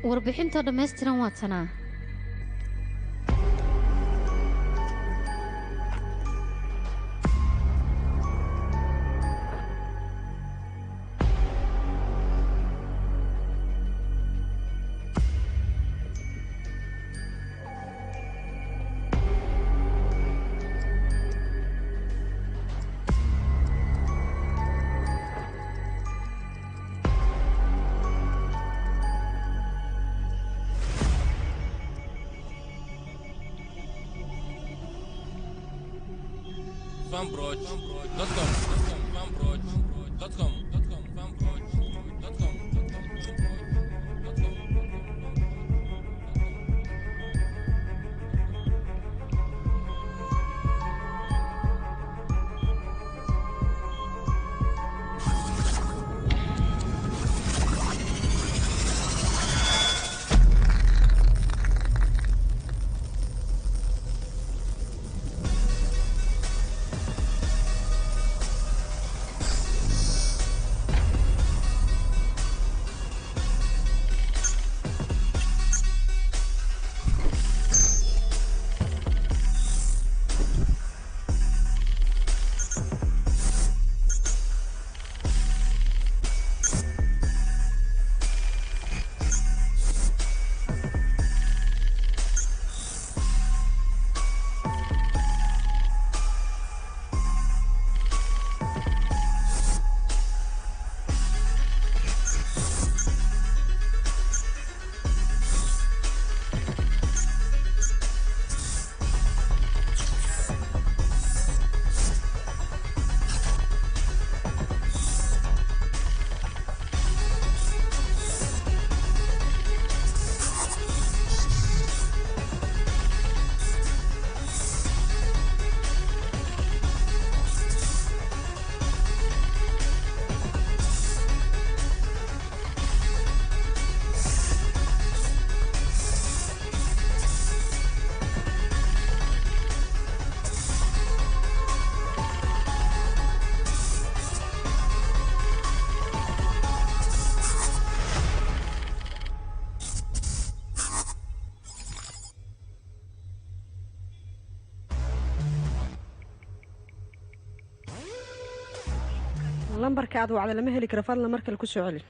Warbixintoo dhammaystiran waa tanaa. Lambarka aad wacda lama heli karo, fadlan mar kale ku soo celi.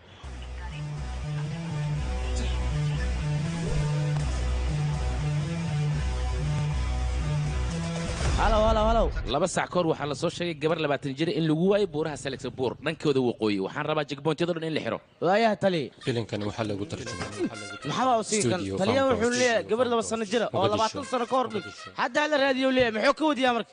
Halow halow halow, 2 saac kahor waxaa la soo sheegay gabar 20 jir in lagu waayay buuraha Salexbuur dhankooda waqooyi. Waxaan rabaa checkpointyada dhan in la xiro. Waayaha taliye. Filimkani waxaa lagu tarjumay maxaa u sii kan taliye wuxuu leeyahay gabar 2 sano jira oo 20 sano ka hor dhig hadda la raadiyo leeyahay muxuu ka wadiyaa marka?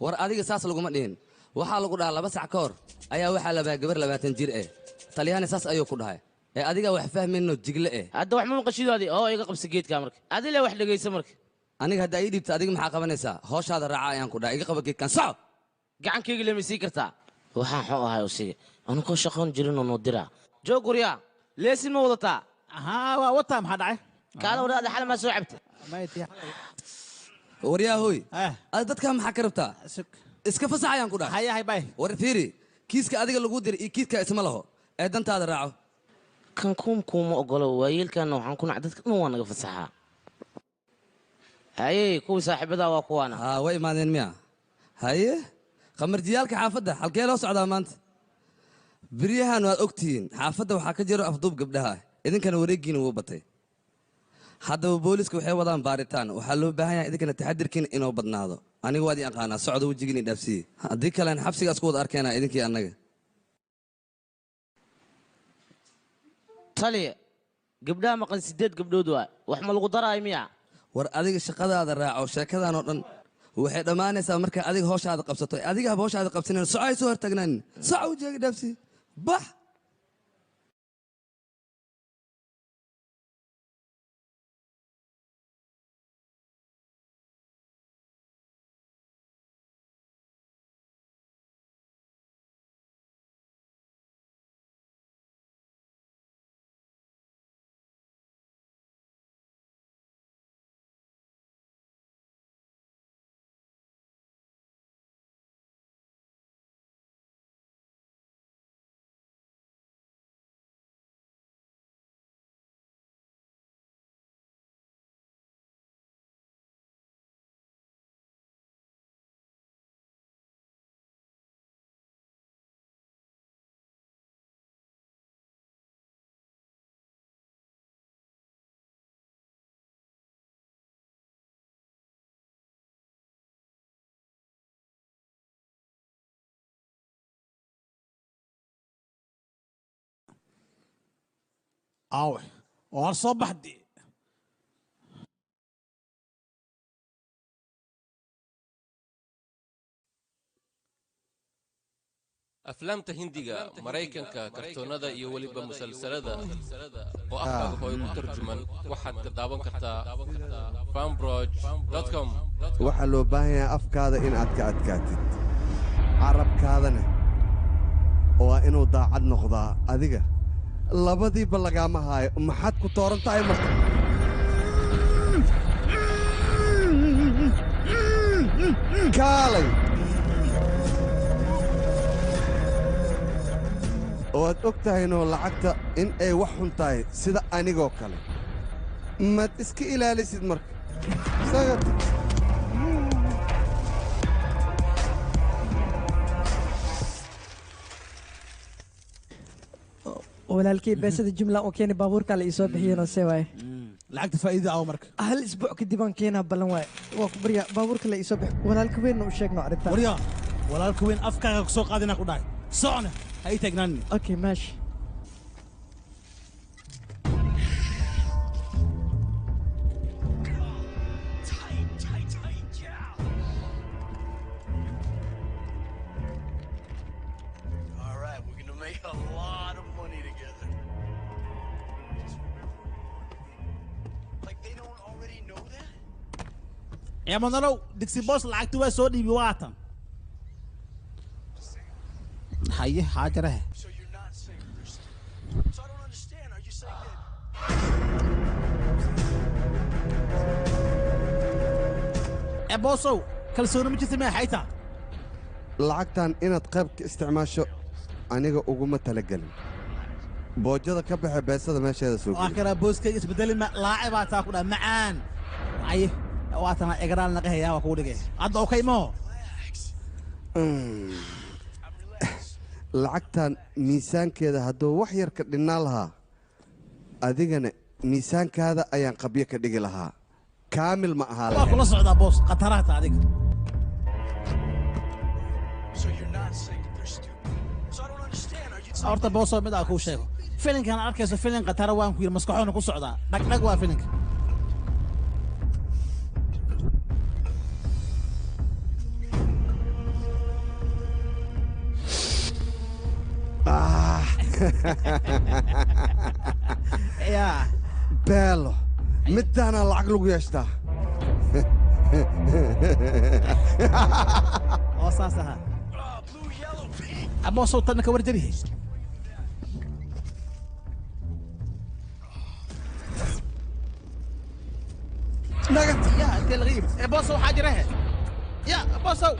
War adiga saas laguma dhihin. Waxaa lagu dhahaa 2 sac ka hor ayaa waxaa labaa gabar 20 jir eh. Taliyahani saas ayuu ku dhahay. Ee adiga wax fahmayno jigle eh. Hadda wax ma maqashidoodii oo iga qabsi geedka marka. Adile wax dhageysa marka. Aniga hadda ii dhibta adiga maxaa qabanaysaa? Hawshaada raaca ayaan ku dhahay. Iga qaba geedkan soco. Gacankayga lama sii kartaa. Waxaan xoo ahay usiga. Anigoo shaqoon jirin oo noo diraa. Joog guryaa. Leesin ma wadataa? Ahaa waa wataa maxaa dhacay? Kaala wadaada xal ma soo cabta. Waryaa hooy. Adiga dadka maxaa ka rabtaa? Iska fasax ayaan ku dhahay. Haye hay bay. War fiiri, kiiska adiga lagu diray iyo kiiska isma laho. Ee dantaada raaco. Kan kuuma ogolo waayeelkan waxaan ku nacay dadka dhan waa naga fasaxaa. Haye kuwii saaxiibada waa kuwaana. Haa way imaadeen miya? Haye qamarjiyaalka xaafadda halkee loo socdaa maanta? Beryahan waad ogtihiin xaafadda waxaa ka jiro afduub gabdhaha idinkana wareegiina wuu batay. Haddaba booliska waxay wadaan baaritaan. Waxaa loo baahan yahay idinkana taxadirkiina inuu badnaado. Aniga waad ii aqaanaa socda wejigiina dhaafsiiye. Haddii kalena xabsigaas ku wada arkeenaa idinkii annaga. Taliye gabdhaha maqan 8 gabdhood waa wax ma lagu daraay miya? War adiga shaqadaada raaco sheekadan oo dhan waxay dhammaanaysaa marka adiga hawshaada qabsato. Adiga haba hawshaada qabsanin soco ay soo hortaagnaan. Soco wejiga dhaafsiiye. Bax. Aawe waar soo baxdi. Aflaamta Hindiga, Maraykanka, kartoonnada iyo weliba musalsalada oo afkaaga hooyo ku tarjuman waxaad ka daawan kartaa fanbroj.com. Waxaa loo baahan yahay afkaada in aad ka adkaatid, carabkaadana waa inuu daacad noqdaa. Adiga labadiiba lagaama haayo, maxaad ku tooran tahay marka? Kaalay, waad og tahaynoo lacagta in ay wax xun tahay sida anigoo kale, maad iska ilaalisid marka isaga. Walaalkii, beesada jumla oo keeni baabuurka la iisoo bixiyeenoo see waaye. Lacagta faa'iida aw marka? Hal isbuuc kadib aan keenaa, ballan waaye. Waa ku baryaa, baabuurka la iisoo bix. Walaalka weynna u sheegno arrintan. Waryaa, walaalka weyn afkaaga ku soo qaadinaa ku dhahay. Socna, ha ii taagnaanin. Okay, maashi. All right, we're gonna make a lot of money together. Like they don't already know that? Ciimadanow, Digsi Boos lacagti waa soo dhiibi, waatan. Haye, xaajarahe. So you're not saying they're stupid. So I don't understand. Are you saying that? Ee boosow, kalsooni ma jirta maya xaytaa? Lacagtan inaad qayb ka isticmaasho aniga uguma talagelin. Boojada ka baxe, beesada meesheeda soo waa geli. Karaa booskayga isbedeli ma laaci baa taa ku dhaha macaan. Haye, waatana egraal naqahaya, waa kugu dhigay hadda. Okay maho? Lacagtan miisaankeeda hadduu wax yar ka dhinnaa lahaa, adigana miisaankaada ayaan qabyo ka dhigi lahaa, kaamil ma ahaa Waa lahayn. Kula socdaa boos, khataraha ta adiga. So you're not saying that they're stupid. So I don't understand. Are you saying Horta boosoo, mid aa kuu sheego, filinkan arkayso filin khatara waan ku yidhi, maskaxoona ku socdaa dhagdhag waa filinka. Yaa Beelo, midaanaa lacag lagu yeeshtaa. Oo saas ahaa boosow, tanna ka warjarihe. Ya, intee laga yimid? Ee boosow, waxaa jira he. Ya boosow,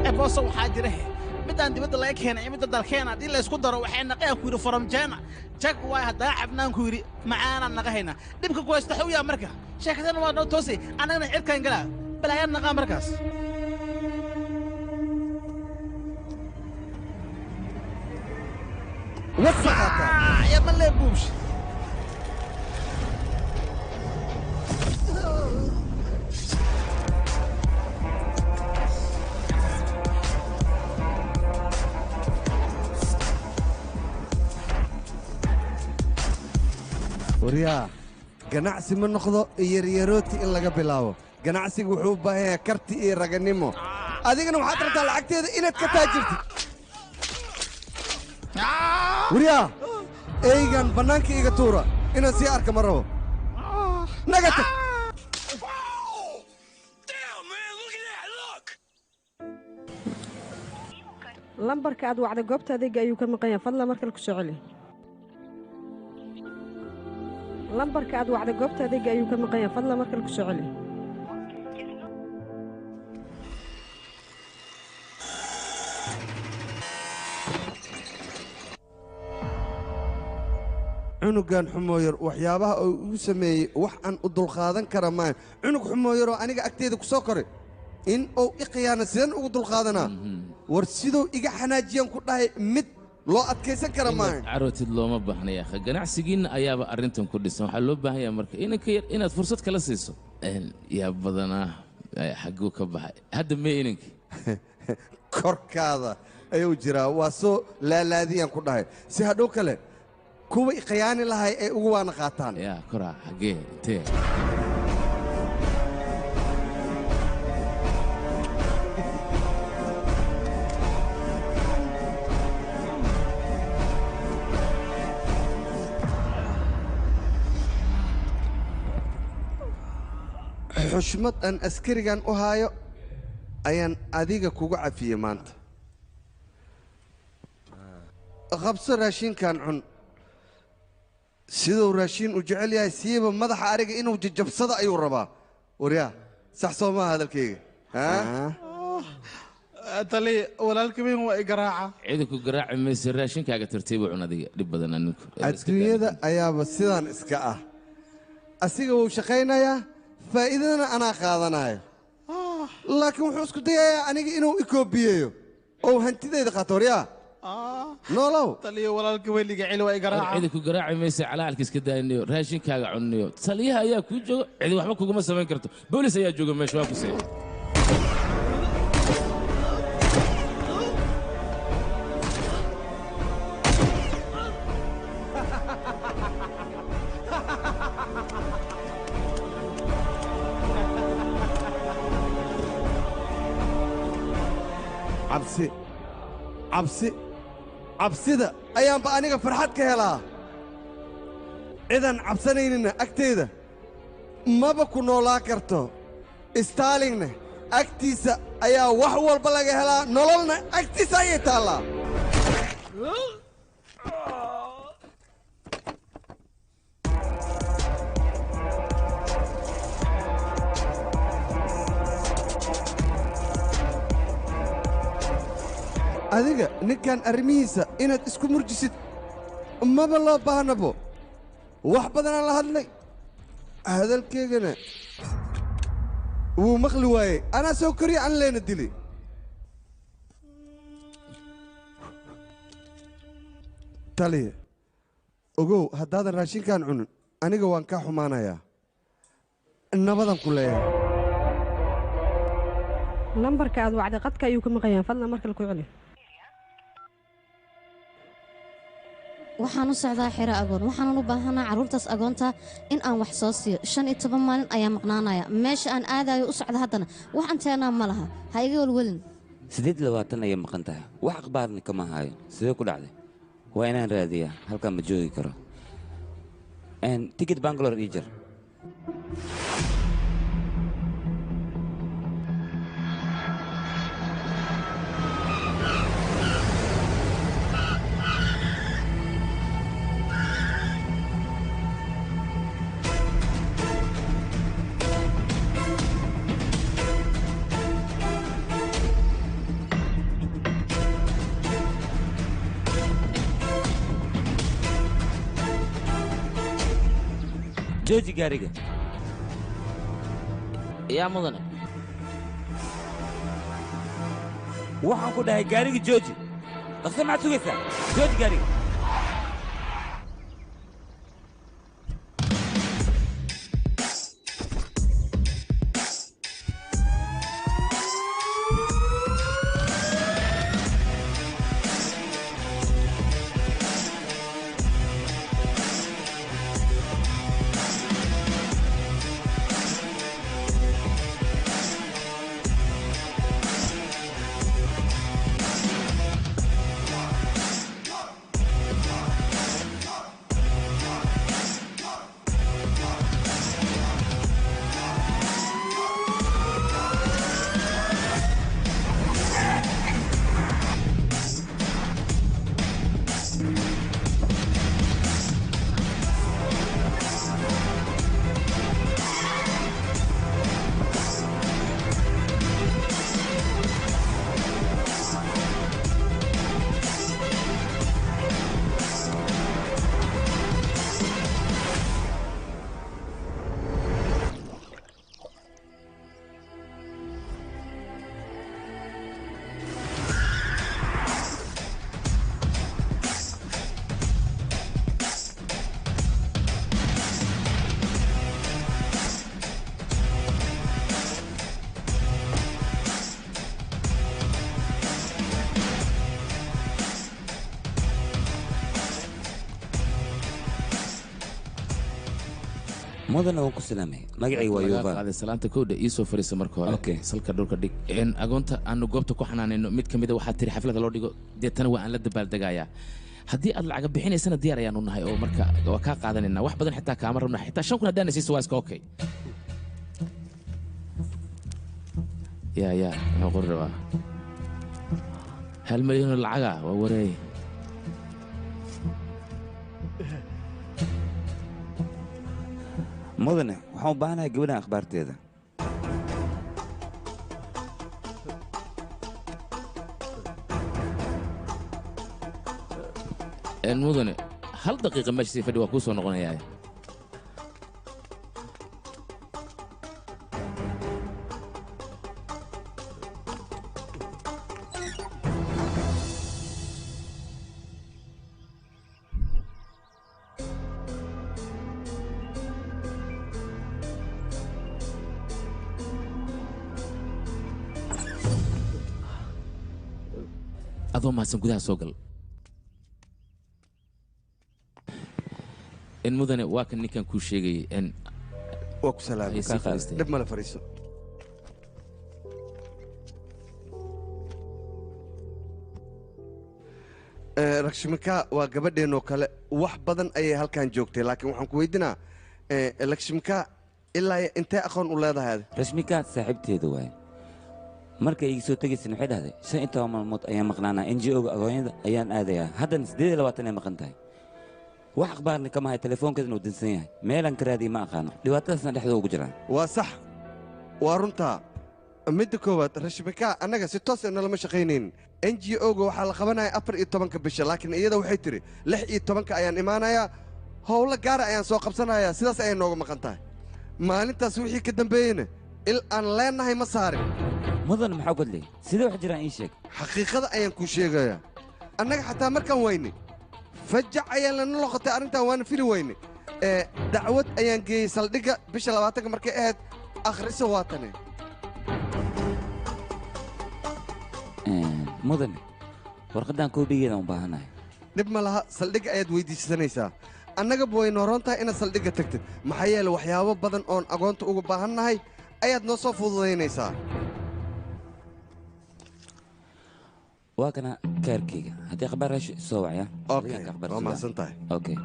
ee boosow, waxaa jira he, midaan dibadda laga keenay iyo midda dalkeena haddii la isku daro waxay naqeen ku yidhi faramjeena jag waay. Haddaa cabnaan ku yidhi macaanaan naqahaynaa. Dhibka ku haysta xawyaa marka sheekadana waa noo toosay, annagana cirkaan galaa balaayaan naqaa markaas. Wasaqaataa. Ya ma lee buubsh. Waryaa, ganacsi ma noqdo yaryarooti in laga bilaabo. Ganacsigu wuxuu u baahan yahay karti iyo raganimo. Adigana waxaad rabtaa lacagteeda inaad ka taajirtid. Waryaa, eygan bannaanka iga tuura, inaan sii arka ma rabo. Naga tag. Damn, man, look at that. Look. Lambarka aad wacday goobta adeega ayuu ka maqan yahay, fadlan mar kale ku soo celi. Lambarka aad wacday goobta adeega ayuu ka maqan yahay, fadlan mar kale ku soo celi. Cunugan xumooyar waxyaabaha uu igu sameeyey wax aan u dulqaadan kara maayo. Cunug xumooyaroo aniga agteeda ku soo koray in uu i khiyaano sideen ugu dulqaadanaa? War siduu iga xanaajiyaan ku dhahay, mid loo adkaysan kara maayo. Inaad carootid looma baahna yaakha, ganacsigiinna ayaaba arrintan ku dhisan. Waxaa loo baahan yahay marka inanka yar inaad fursad kala siiso. Yaa badanaa, xagguu ka baxay hadda mee inanka? Korkaada ayuu jiraa. Waa soo laalaadiyaan ku dhahay si hadhow kale kuwa i khiyaani lahay ay ugu waana qaataan. Yaa koraa xaggee intee? Xushmad aan askarigan u haayo ayaan adiga kugu cafiyey maanta. Qabso raashinkan cun. Siduu raashin u jecel yahay siiba madaxa ariga inuu jajabsado ayuu rabaa. Waryaa, sax soo maaha hadalkayga? Tali, walaalka weyn waa i garaaca. Ciidanku garaaci mayso, raashinkaaga tartiib u cun adiga, dhib badan aninku. Adduunyada ayaaba sidaan iska ah. Asiga wuu shaqaynayaa, faa'iidadana anaa qaadanayo, laakiin wuxuu isku dayayaa aniga inuu i koobiyeeyo oo hantidayda qaato. Waryaa, noolow. Taliya, walaalka weyn iga celi, waa i garaaca. Ciidanku garaaci mayso, calaalka iska daaynayo, raashinkaaga cunnayo. Taliyaha ayaa kuu jooga, cidi waxba kuguma samayn karto. Boolis ayaa jooga meesha, waa ku see. Cabsi, cabsi, cabsida ayaanba aniga farxad ka helaa. Cidaan cabsanaynina agteyda maba ku noolaa karto. Staalinna agtiisa ayaa wax walba laga helaa, nololna agtiisa ayay taallaa. Adiga ninkan arrimihiisa inaad isku murjisid maba loo baahnabo. Wax badanaan la hadlay, hadalkeygana wuu maqli waayey. Anaa soo koriya, an leena dili. Taliya, ogow, haddaadan raashinkaan cunin aniga waan kaa xumaanayaa. Nabadan ku leeyahay. Lambarka aad wacday qadka ayuu ka maqan yahay, fadlan mar kale ku celi. Waxaan u socdaa xero agoon, waxaanan u baahanaa carruurtaas agoonta in aan wax soo siiyo. 15 maalin ayaa maqnaanaya meesha aan aadayo u socda, haddana wax anteenaa ma laha. Ha iga welwelin. 28 ayay maqan tahay, wax akhbaarna kama hayo. Sidee ku dhacday? Waa inaan raadiyaa, halkaan ma joogi karo. Tikid Bangalore ii jar. Jooji gaariga. Yaa mudane. Waxaan ku dhahay gaariga jooji. Dhaqso, maxaad sugaysaa? Jooji gaariga. Mudana waan ku salaamay. Magacayga waa Lagaa Yuva. qaaday salaanta kowdha ii soo fariisa marka hore salka dhulka dhig. Een, agoonta aanu goobta ku xanaanayno mid ka mid a waxaa tiri xaflada loo dhigo deetana waa aan la dabaaldegayaa haddii aad lacaga bixinaysana diyaar ayaanu nahay oo marka waa kaa qaadanayna wax badan xitaa kaama rabna xitaa 5,000 haddaan siiso waa iska okay. Ya ya muxuu qori rabaa 1 milyan oo lacaga waa wareey. Mudane, waxaan u baahanahay gabadhan akhbaarteeda. Een, mudane hal daqiiqa meesha sii fadhi waa kuu soo noqonayaa. Adoo mahadsan gudaha soo gal. In mudane waa kan ninkan kuu sheegayay en waa ku salaamay. Ay, sii fadhiistay. Dhib male, fadhiiso. Rakshmika waa gabadheenoo kale, wax badan ayay halkan joogtay, laakiin waxaan ku weydiinaa, Lakshmika ilaa iyo intee aqoon u leedahay adi? Rashmika saaxiibteeda waaye. Markay iga soo tegaysana waxay dhahday 15 maalmood ayaan maqnaanaa, NGO-ga agoonyada ayaan aadayaa. Haddana 28 ay maqan tahay, wax akhbaarna kama hayo, telefoonkeedana uu dansan yahay, meelaan ka raadiyay ma aqaano, dhibaatadaasna dhexdooda ugu jiraan. Waa sax, waa runtaa. Midda koowaad, Rashmika annaga si toos ah nalama shaqaynaynin. NGO-ga waxaa la qabanaya 14-ka bisha, laakiin iyada waxay tidhi 16-ka ayaan imaanayaa, howlo gaara ayaan soo qabsanayaa. Sidaas ayay nooga maqan tahay. Maalintaas wixii ka dambeeyeyna il aan leenahay ma saarin. Mudan, maxaa godley? Sidee wax jiraan ii sheeg. Xaqiiqada ayaan kuu sheegayaa. Annaga xataa markaan weynay fajac ayaan lana noqotay arrintan, waana fili weynay. Ee dacwad ayaan geeyey saldhigga bisha 20-ka markay ahayd. Akhriso, waa tane. Mudane, warqaddan koobigeeda u baahanahay. Dhib ma laha, saldhigga ayaad weydiisanaysaa. Annagaba way nooroon tahay inaad saldhigga tagtid, maxaa yeele waxyaabo badan oon agoonta uga baahannahay ayaad noo soo fududaynaysaa. Waa kana kaarkeyga, haddii akhbaar hesho soo wacya. Okay, waa mahadsan tahay. Okay,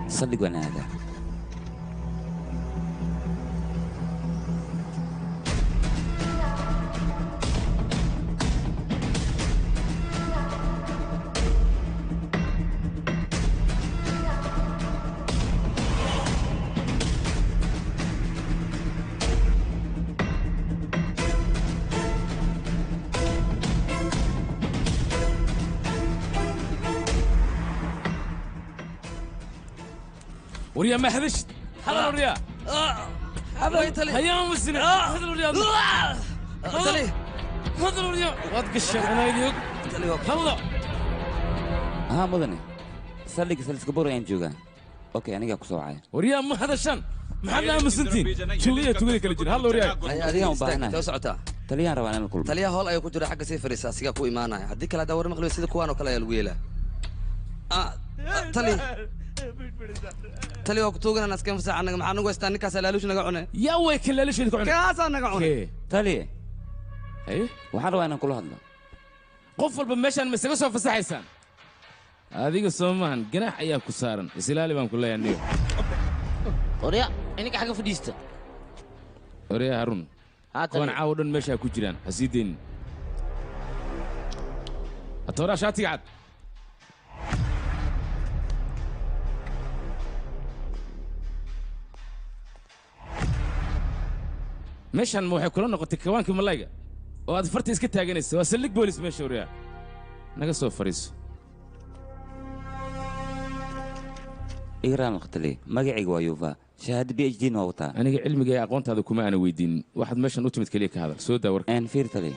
saldhig waan aadaa. Waryaa, ma hadashid? Hadal waryaa, hadal. Hayaan wasine, hadal waryaa, hadal waryaa, waad gashay anaydiog, hadlo. Haa mudane, saldhigga Saliskabur ayaan joogaa. Okay, anigaa ku soo wacaya. Waryaa, ma hadashaan? Maxaad la aamusantiin? Tuugaya tuugada kala jira, hadlo waryaa. Adigaan u baahanahay. Soo socotaa. Taliyaan rabaa inaan la kulmo. Taliyaha hool ayuu ku jira, xagga sii fadhiisa, asigaa ku imaanaya. Haddii kale haddaa war maqliyo sida kuwaan oo kale ayaa lagu yeelaa. Tali, tali, waa ku tuuganaan askan fasax. Annaga maxaa nagu haystaa? Ninkaas laaluush naga cune. Yaa way kan laaluush ku cune? Kaasaa naga cune. Taliye, haye, waxaan rabaa inaan kula hadlo. Qof walba meeshaan ma isaga soo fasaxaysaan? Adiga soo maahan, ganaax ayaa ku saaran, isilaali baan ku leeyahay niyo. Warya, ininka xagga fadhiista. Waryaa Harun, Haa, kuwan taliye. caawa dhan meesha ku jiraan ha sii deynin. Atooraa shaatiga cad. Meeshan ma waxay kula noqotay kawaankii malayga oo aad farta iska taaganaysa? Waa saldhig boolis meesha. Waryaa, naga soo fadhiiso. Igraan taliye, magacayga waa Yuva, shahaado PhD na waa wataa. Aniga cilmiga iyo aqoontaada kuma aana weydiinin. Waxaad meeshan u timid keliya ka hadal, soo daa warka. Fiir taliye.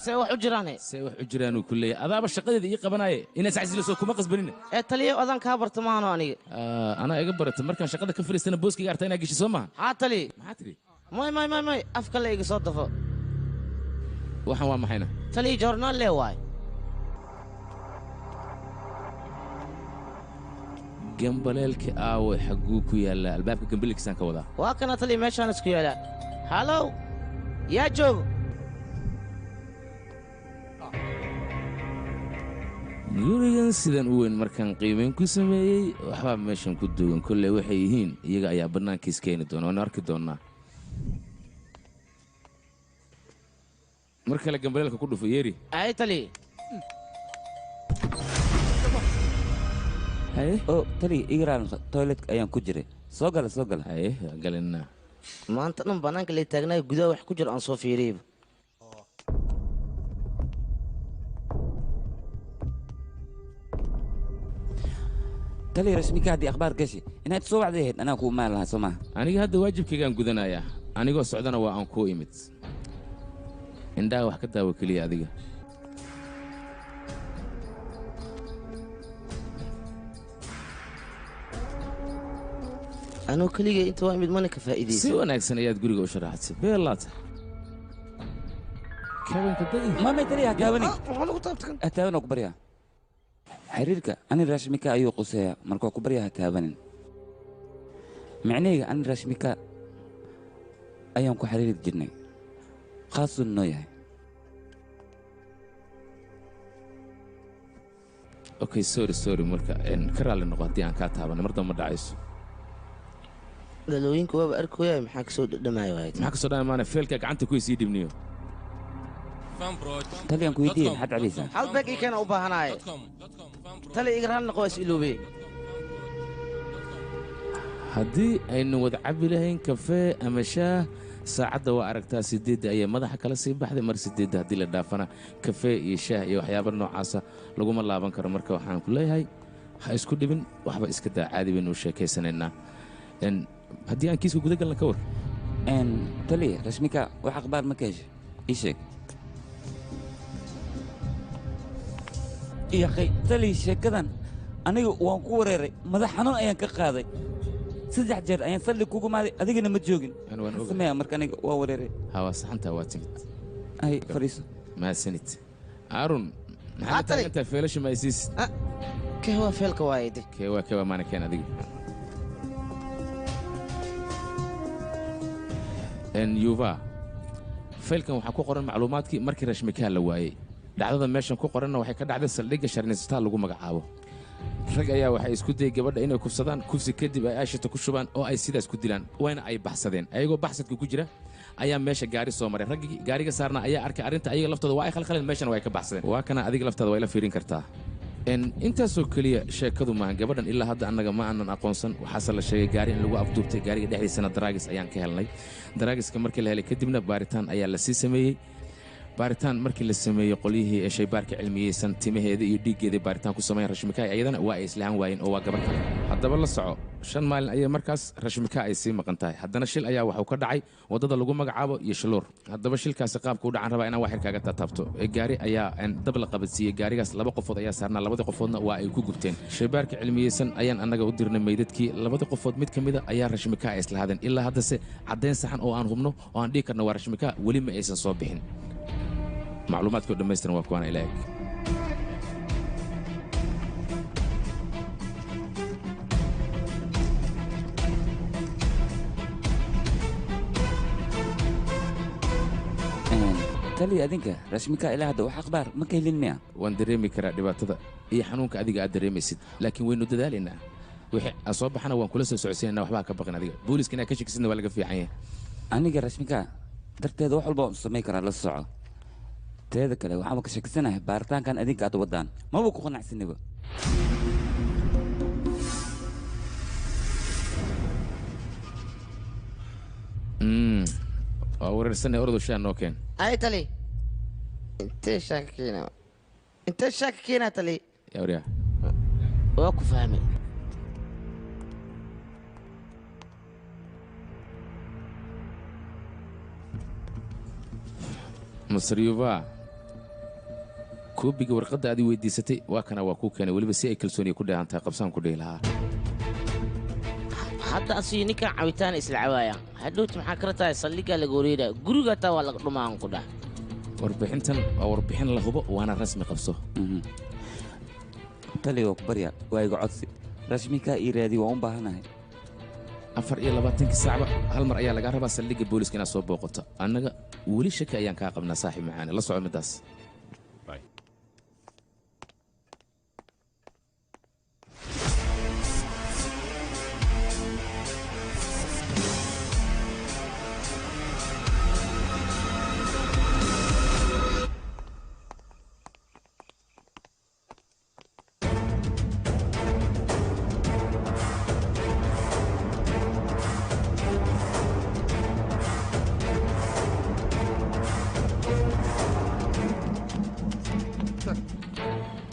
See wax u jiraane? See wax u jiraanuu ku leeyahay adaaba shaqadeeda ii qabanaaye inaad iscasiliso kuma qasbanina. Ee taliye adaan kaa barta maahano aniga. Anaa iga barata markaan shaqada ka fariistana booskayga arta inaad gesho soo maaha. Haa taliye. Maxaa tidhi? May may may may afka la iga soo dafo. Waxaan waa maxayna? Taliye joornaal lee waay. Gambaleelka aawe xagguu ku yaallaa? Albaabka gambaleelkiisaan ka wadaa. Waa kana taliye meeshaan isku yaallaa. Halow yaa joogo? Gurigan sidan u weyn markaan qiimayn ku sameeyey waxbaa meeshan ku duwan. Kolley waxay yihiin iyaga ayaa bannaankiis keeni doona, waanu arki doonnaa. Mar kale gambaleelka ku dhufo yeeri. Ay taliye. Haye oo taliye iga raali toiletka ayaan ku jiray. Soo gala soo gala. Haye galinaa. Maanta dhan bannaanka lay taagnaayo gudaha wax ku jiro aan soo fiiriyeyba. Taliye Rashmika haddii akhbaar gashi inaad soo wacday ahayd anaa kuu imaan lahaa soo maaha. Aniga hadda waajibkaygaan gudanayaa, anigoo socdana waa aan kuu imid. Indhaha wax ka daawo keliya adiga. Anuu keligay inta waa imid mana ka faa'iidaysan. Si wanaagsan ayaad guriga u sharaxatay. Beelaata. Kabanka day. Mamay taliye ha taabanin. Maxaa lagu taabtan? Ha taaban oo ku baryaa. Xiriirka ani Rashmika ayuu quseeyaa markuu ku baryaa ha taabanin. Micnahayga ani Rashmika ayaan ku xiriiri jirnay. Khaasuu noo yahay. Okay, sorry sorry marka ka raalli noqo haddii aan kaa taabanay mar dambe ma dhacayso. Dhalooyinka waaba arkooyaa maxaa kasoo dhadhamaayo waayt. Maxaa kasoo dhadhamaana feelka gacanta ku isii dhibniyo. Taliyan ku weydiiyey maxaad cabaysaa? Hal beeg ii keena u baahanaaye. Taliye iga raalli noqo waa is iloobey. Haddii aynu wada cabi lahayn kafee ama shaah saacadda waa aragtaa 8 ayay madaxa kala sii baxday. Mar 8 haddii la dhaafana kafee iyo shaah iyo waxyaabo noocaasa laguma laaban karo. Marka waxaan ku leeyahay ha isku dhibin, waxba iska daa, caadi baynu u sheekaysanaynaa. Haddii aan kiiska guda galna ka war. Taliye Rashmika wax akhbaar ma ka heshay? Ii sheeg. Yaqay taliye sheekadan aniga waan ku wareeray, madax xanuun ayaan ka qaaday. 3 jeer ayaan saldhig kugu maaday adigana ma joogin. Sameeya marka aniga waa wareeray. Ha waa saxantaa waa timid. Ay fadhiiso. Mahadsanid. Aarun maxaad taagantahay feelasha ma isiisid? Kee waa feelka waayde? Kee waa kee waa maana keen adiga. Yuva faylkan waxaa ku qoran macluumaadkii markii Rashmika la waayey. Dhacdada meeshan ku qoranna waxay ka dhacday saldhigga Sharnistaa lagu magacaabo. Rag ayaa waxay isku dayay gabadha inay kufsadaan, kufsi kadib ay aashita ku shubaan oo ay sidaas ku dilaan, wayna ay baxsadeen. Ayagoo baxsadka ku jira ayaa meesha gaari soo maray. Raggii gaariga saarna ayaa arkay arrinta, ayaga laftooda waa ay khalkhaleen, meeshana waa ay ka baxsadeen. Waa kana adiga laftaada waa ila fiirin kartaa. Intaasoo keliya sheekadu maahan. Gabadhan ilaa hadda annaga ma aanan aqoonsan. Waxaase la sheegay gaari in lagu afduubtay, gaariga dhexdiisana daraagis ayaan ka helnay. Daraagiska markii la helay kadibna baaritaan ayaa la sii sameeyey. Baaritaan markii la sameeyey qolyihii ee shaybaarka cilmiyeysan timaheeda iyo dhiiggeeda baaritaan ku sameeyeen Rashmika ayadana waa ay islahan waayeen oo waa gabar kale. Haddaba la soco, 5 maalin ayay markaas Rashmika ay sii maqan tahay. Haddana shil ayaa waxuu ka dhacay waddada lagu magacaabo iyo Shiluur. Haddaba shilkaasi qaabka u dhacan rabaa inaan wax yar kaaga taataabto. Gaari ayaa dab la qabadsiiyey, gaarigaas 2 qofood ayaa saarnaa, 2 qofoodna waa ay ku gubteen. Shaybaarka cilmiyeysan ayaan annaga u dirnay meydadkii. 2 qofood mid ka mid a ayaa Rashmika ay islahaadeen. Ilaa haddase caddayn saxan oo aan hubno oo aan dhihi karno waa Rashmika weli ma aysan soo bixin. Macluumaadkii oo dhammaystiran waa kuwaana ila eg. Taliye adinka Rashmika ilaa hadda wax akhbaar ma ka helin miya? Waan dareemi karaa dhibaatada iyo xanuunka adiga aad dareemaysid, laakiin waynu dadaalaynaa. Wixii aan soo baxana waan kula soo socodsiinaynaa, waxba ha ka baqin adiga. Booliiska inaad ka shakisidna waa laga fiican yahay. Aniga Rashmika darteeda wax walba waan samayn karaa, la soco. Teeda kale waxaan ka shakisanahay baaritaankan adinka aad wadaan maba ku qanacsaniba. Waa wareersanay ordo shaa noo keen. Ay tali. Intee shaaka keenaa? Intee shaaka keenaa tali? Yaa waryaa. Waa ku fahmay. Masar Yuva Koobiga warqadda aad i weydiisatay waa kana, waa kuu keenay weliba si ay kalsooniya ku dheehan tahay qabsaan ku dhihi lahaa. Hadda asiyo ninkan cabitaan isla cawaayaan, hadhowti maxaa kala tahay? Saldhiggaa laga wareeraya, guriga taa waa laga dhumaan ku dhah. Warbixintan waa warbixin la hubo, waana rasmi, qabso. Tali, waa ku barya, waa iga codsi, Rashmikaa ii raadi, waan u baahanahay. 24-kii saacba hal mar ayaa lagaa rabaa saldhigga booliska inaad soo booqato. Annaga weli shaki ayaan kaa qabnaa, saaxiib macaane, la soco middaas.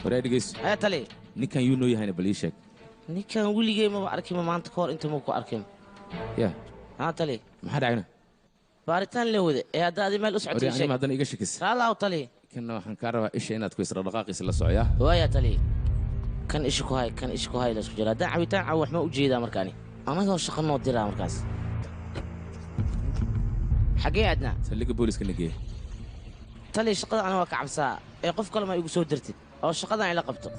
Waraa, dhegeyso. Hee tali. Ninkan yuu noo yahayna, bal ii sheeg. Ninkan weligay maba arkinba, maanta ka hor inta ma ku arkin. Ya. Haa tali. Maxaa dhacayna? Baaritaan la wada ee hadda adi meel u socotay. Waryaa, anima haddana iga shakis. Raalaaw tali. Kanna waxaan kaa rabaa isha inaad ku isra dhaqaaqiisa la socoyaa. Waaya tali, kan isha ku hay, kan isha ku hay, la isku jira. Haddaan cabitaan cabo wax ma u jeedaa markaani, anagoo shaqo noo diraa markaas. Xaggee aadnaa? Saldhigga booliska nageeye. Tali, shaqada ana waa ka cabsaa ee qof kale ma igu soo dirtid oo shaqadan ila qabto.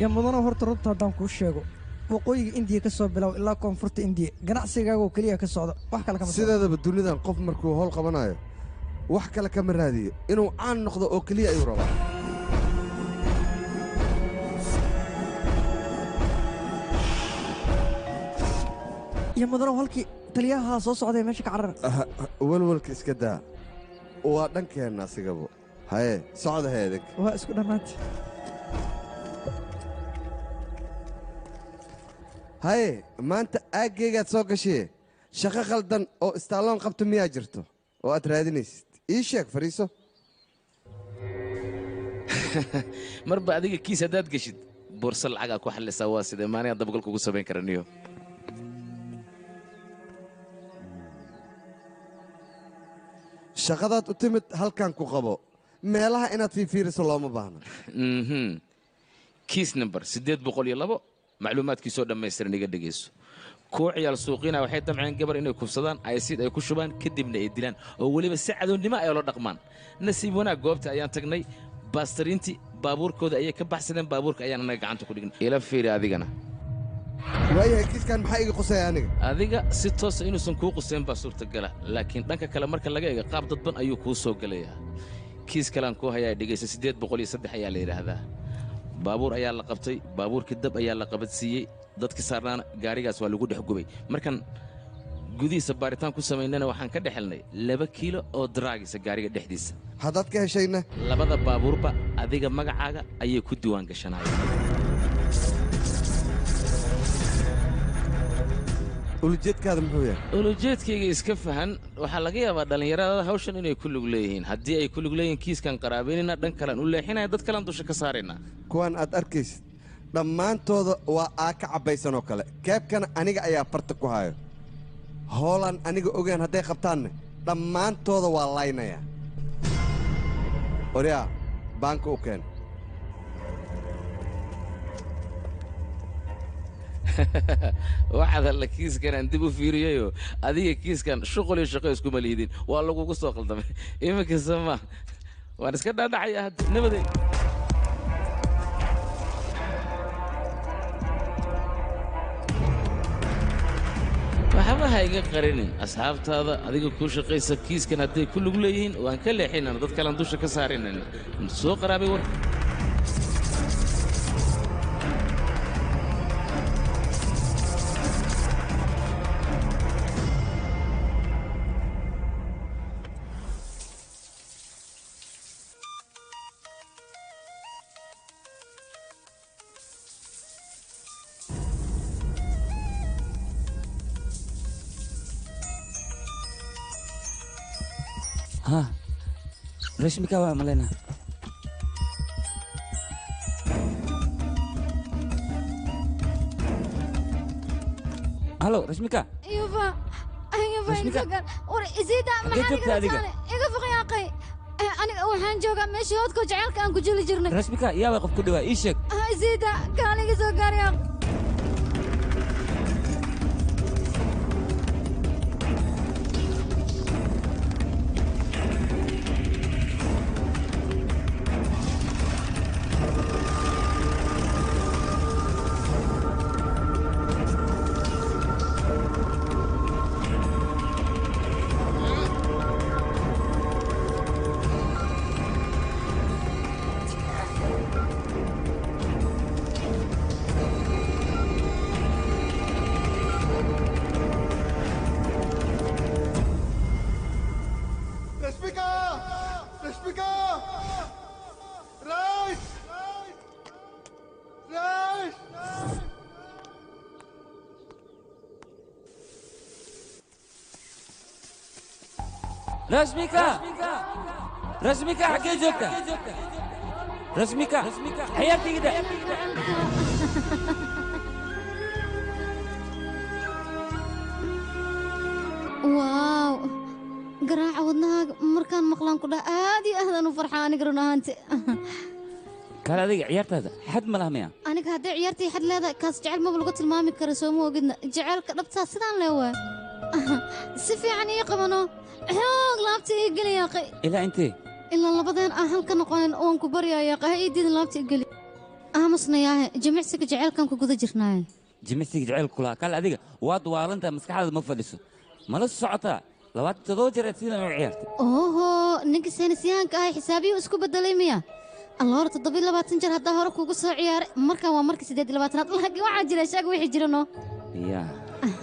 Ya mudano, horta runta haddaan kuu sheego, waqooyiga Indiya ka soo bilow ilaa koonfurta Indiya ganacsigaagoo keliya ka socda, wax kale kama socdo. Sideedaba dunidan qof markuu howl qabanayo wax kale kama raadiyo, inuu caan noqdo oo keliya ayuu rabaa. Iyo mudano, halkii taliyaha soo socday meesha ka carara. Aha, walwalka iska daa, waa dhankeenna asigaba. Haye, socda hee idinka. Waa isku dhammaantay. Haye, maanta aaggaygaad soo gashee, shaqo khaldan oo istaaloon qabta miyaa jirto oo aad raadinaysid? Ii sheeg, fadhiiso. Marba adiga kiis haddaad geshid boorso lacagaa ku xallisaa, waa sidee maanigaa dabagal kugu samayn kara niyo? Shaqadaad u timid halkan ku qabo, meelaha inaad fiifiiriso looma baahna. Kiis number 802, macluumaadkiisoo dhammaystiran iga dhegayso. Kuwa ciyaal suuqiina waxay damceen gabar inay kufsadaan, aysiid ay ku shubaan, kadibna ay dilaan, oo weliba si cadownimo ay ula dhaqmaan. Nasiib wanaag goobta ayaan tagnay, baastariintii baabuurkooda ayay ka baxsadeen, baabuurka ayaan annaga gacanta ku dhignay. Ila fiiri adigana. Waayahay, kiiskan maxaa iga qusaya aniga? Adiga si toosa inuusan kuu qusayn baa suurtagala, laakiin dhanka kale marka laga eego qaab dadban ayuu kuu soo gelayaa. Kiis kalean kuu hayaa, dhegaysa. 803 ayaa la yidhaahdaa. Baabuur ayaa la qabtay, baabuurkii dab ayaa la qabadsiiyey, dadkii saarnaana gaarigaas waa lagu dhex gubay. Markan gudihiisa baaritaan ku samaynana waxaan ka dhex helnay 2 kiilo oo daraagisa gaariga dhexdiisa. Haddaad ka heshayna? Labada baabuurba adiga magacaaga ayay ku diiwaan gashanayeen. Ulujeedkaada muxuu yahay? Ulujeedkayga iska fahan. Waxaa laga yaabaa dhallinyarada hawshan inay ku lug leeyihiin. Haddii ay ku lug leeyihiin, kiiskan qaraabaynayna, dhan kalean u leexinaya, dad kalean dusha ka saaraynaa. Kuwan aad arkaysid dhammaantooda waa aa ka cabbaysan oo kale. Keebkana aniga ayaa farta ku hayo. Hoolaan aniga ogaan hadday qabtaanna dhammaantooda waa laynaya. Oryaa, baanka u keen. Waxaad alla kiiskan aan dib u fiiriyayo, adiga kiiskan shuqul iyo shaqo iskuma liidin, waa lagugu soo qaldamay. Iminka sama waan iska dhaadhacaya hadda, nabaday. Waxba ha iga qarinin, asxaabtaada adiga kuu shaqaysa kiiskan hadday ku lug leeyihiin waan ka leexinana, dad kalean dusha ka saarinayna. Soo qaraabay war. Ha Rashmika waa malena. Halo Rashmika. Yuba Yuba intagan war isida maxaa iga taane iga foqyaaqay aniga waxaan joogaa meeshii hoodka jacaylka aan ku jeli jirnay. Rashmika yaa way qof ku dhawaa ii sheeg. Isida kaaliga soo gaaryaa. Rashmika Rashmika xaggee joogtaa? Rashmika ciyaartayda. Waaw garaaca wadnahaaga markaan maqlaan ku dhaha aad iyo aadaan u farxaa aniga run ahaanti. Kale adiga ciyaartaada xad ma laha miya? Aniga hadday ciyaartii xad leedahay kaas jecel maba lagu tilmaami karo soo ma ogidna jaceylka dhabtaa sidaan lee waay. Si fiican ii qabano xoog laabta ii geli yaaqay. Ilaa intee? Ilaa labadeen aan halka noqonin oon ku baryaa yaaqay ha ii diidin laabta ii geli. Aamusna yaahe jimicsiga jaceylkan ku guda jirnaaye. Jimicsiga jaceylka kulaa kale adiga waad waalantahay maskaxdaada ma fadhiso. Mala socotaa 27 jeer sidan u ciyaartay. Oho ninka saynisyahanka ahay xisaabiyuu isku bedelay miya? Alla hore 27 jeer haddaa hore kugu soo ciyaaray markaan waa markii 28aad laakiin waxaa jira sheeg wixii jira noo. Yaa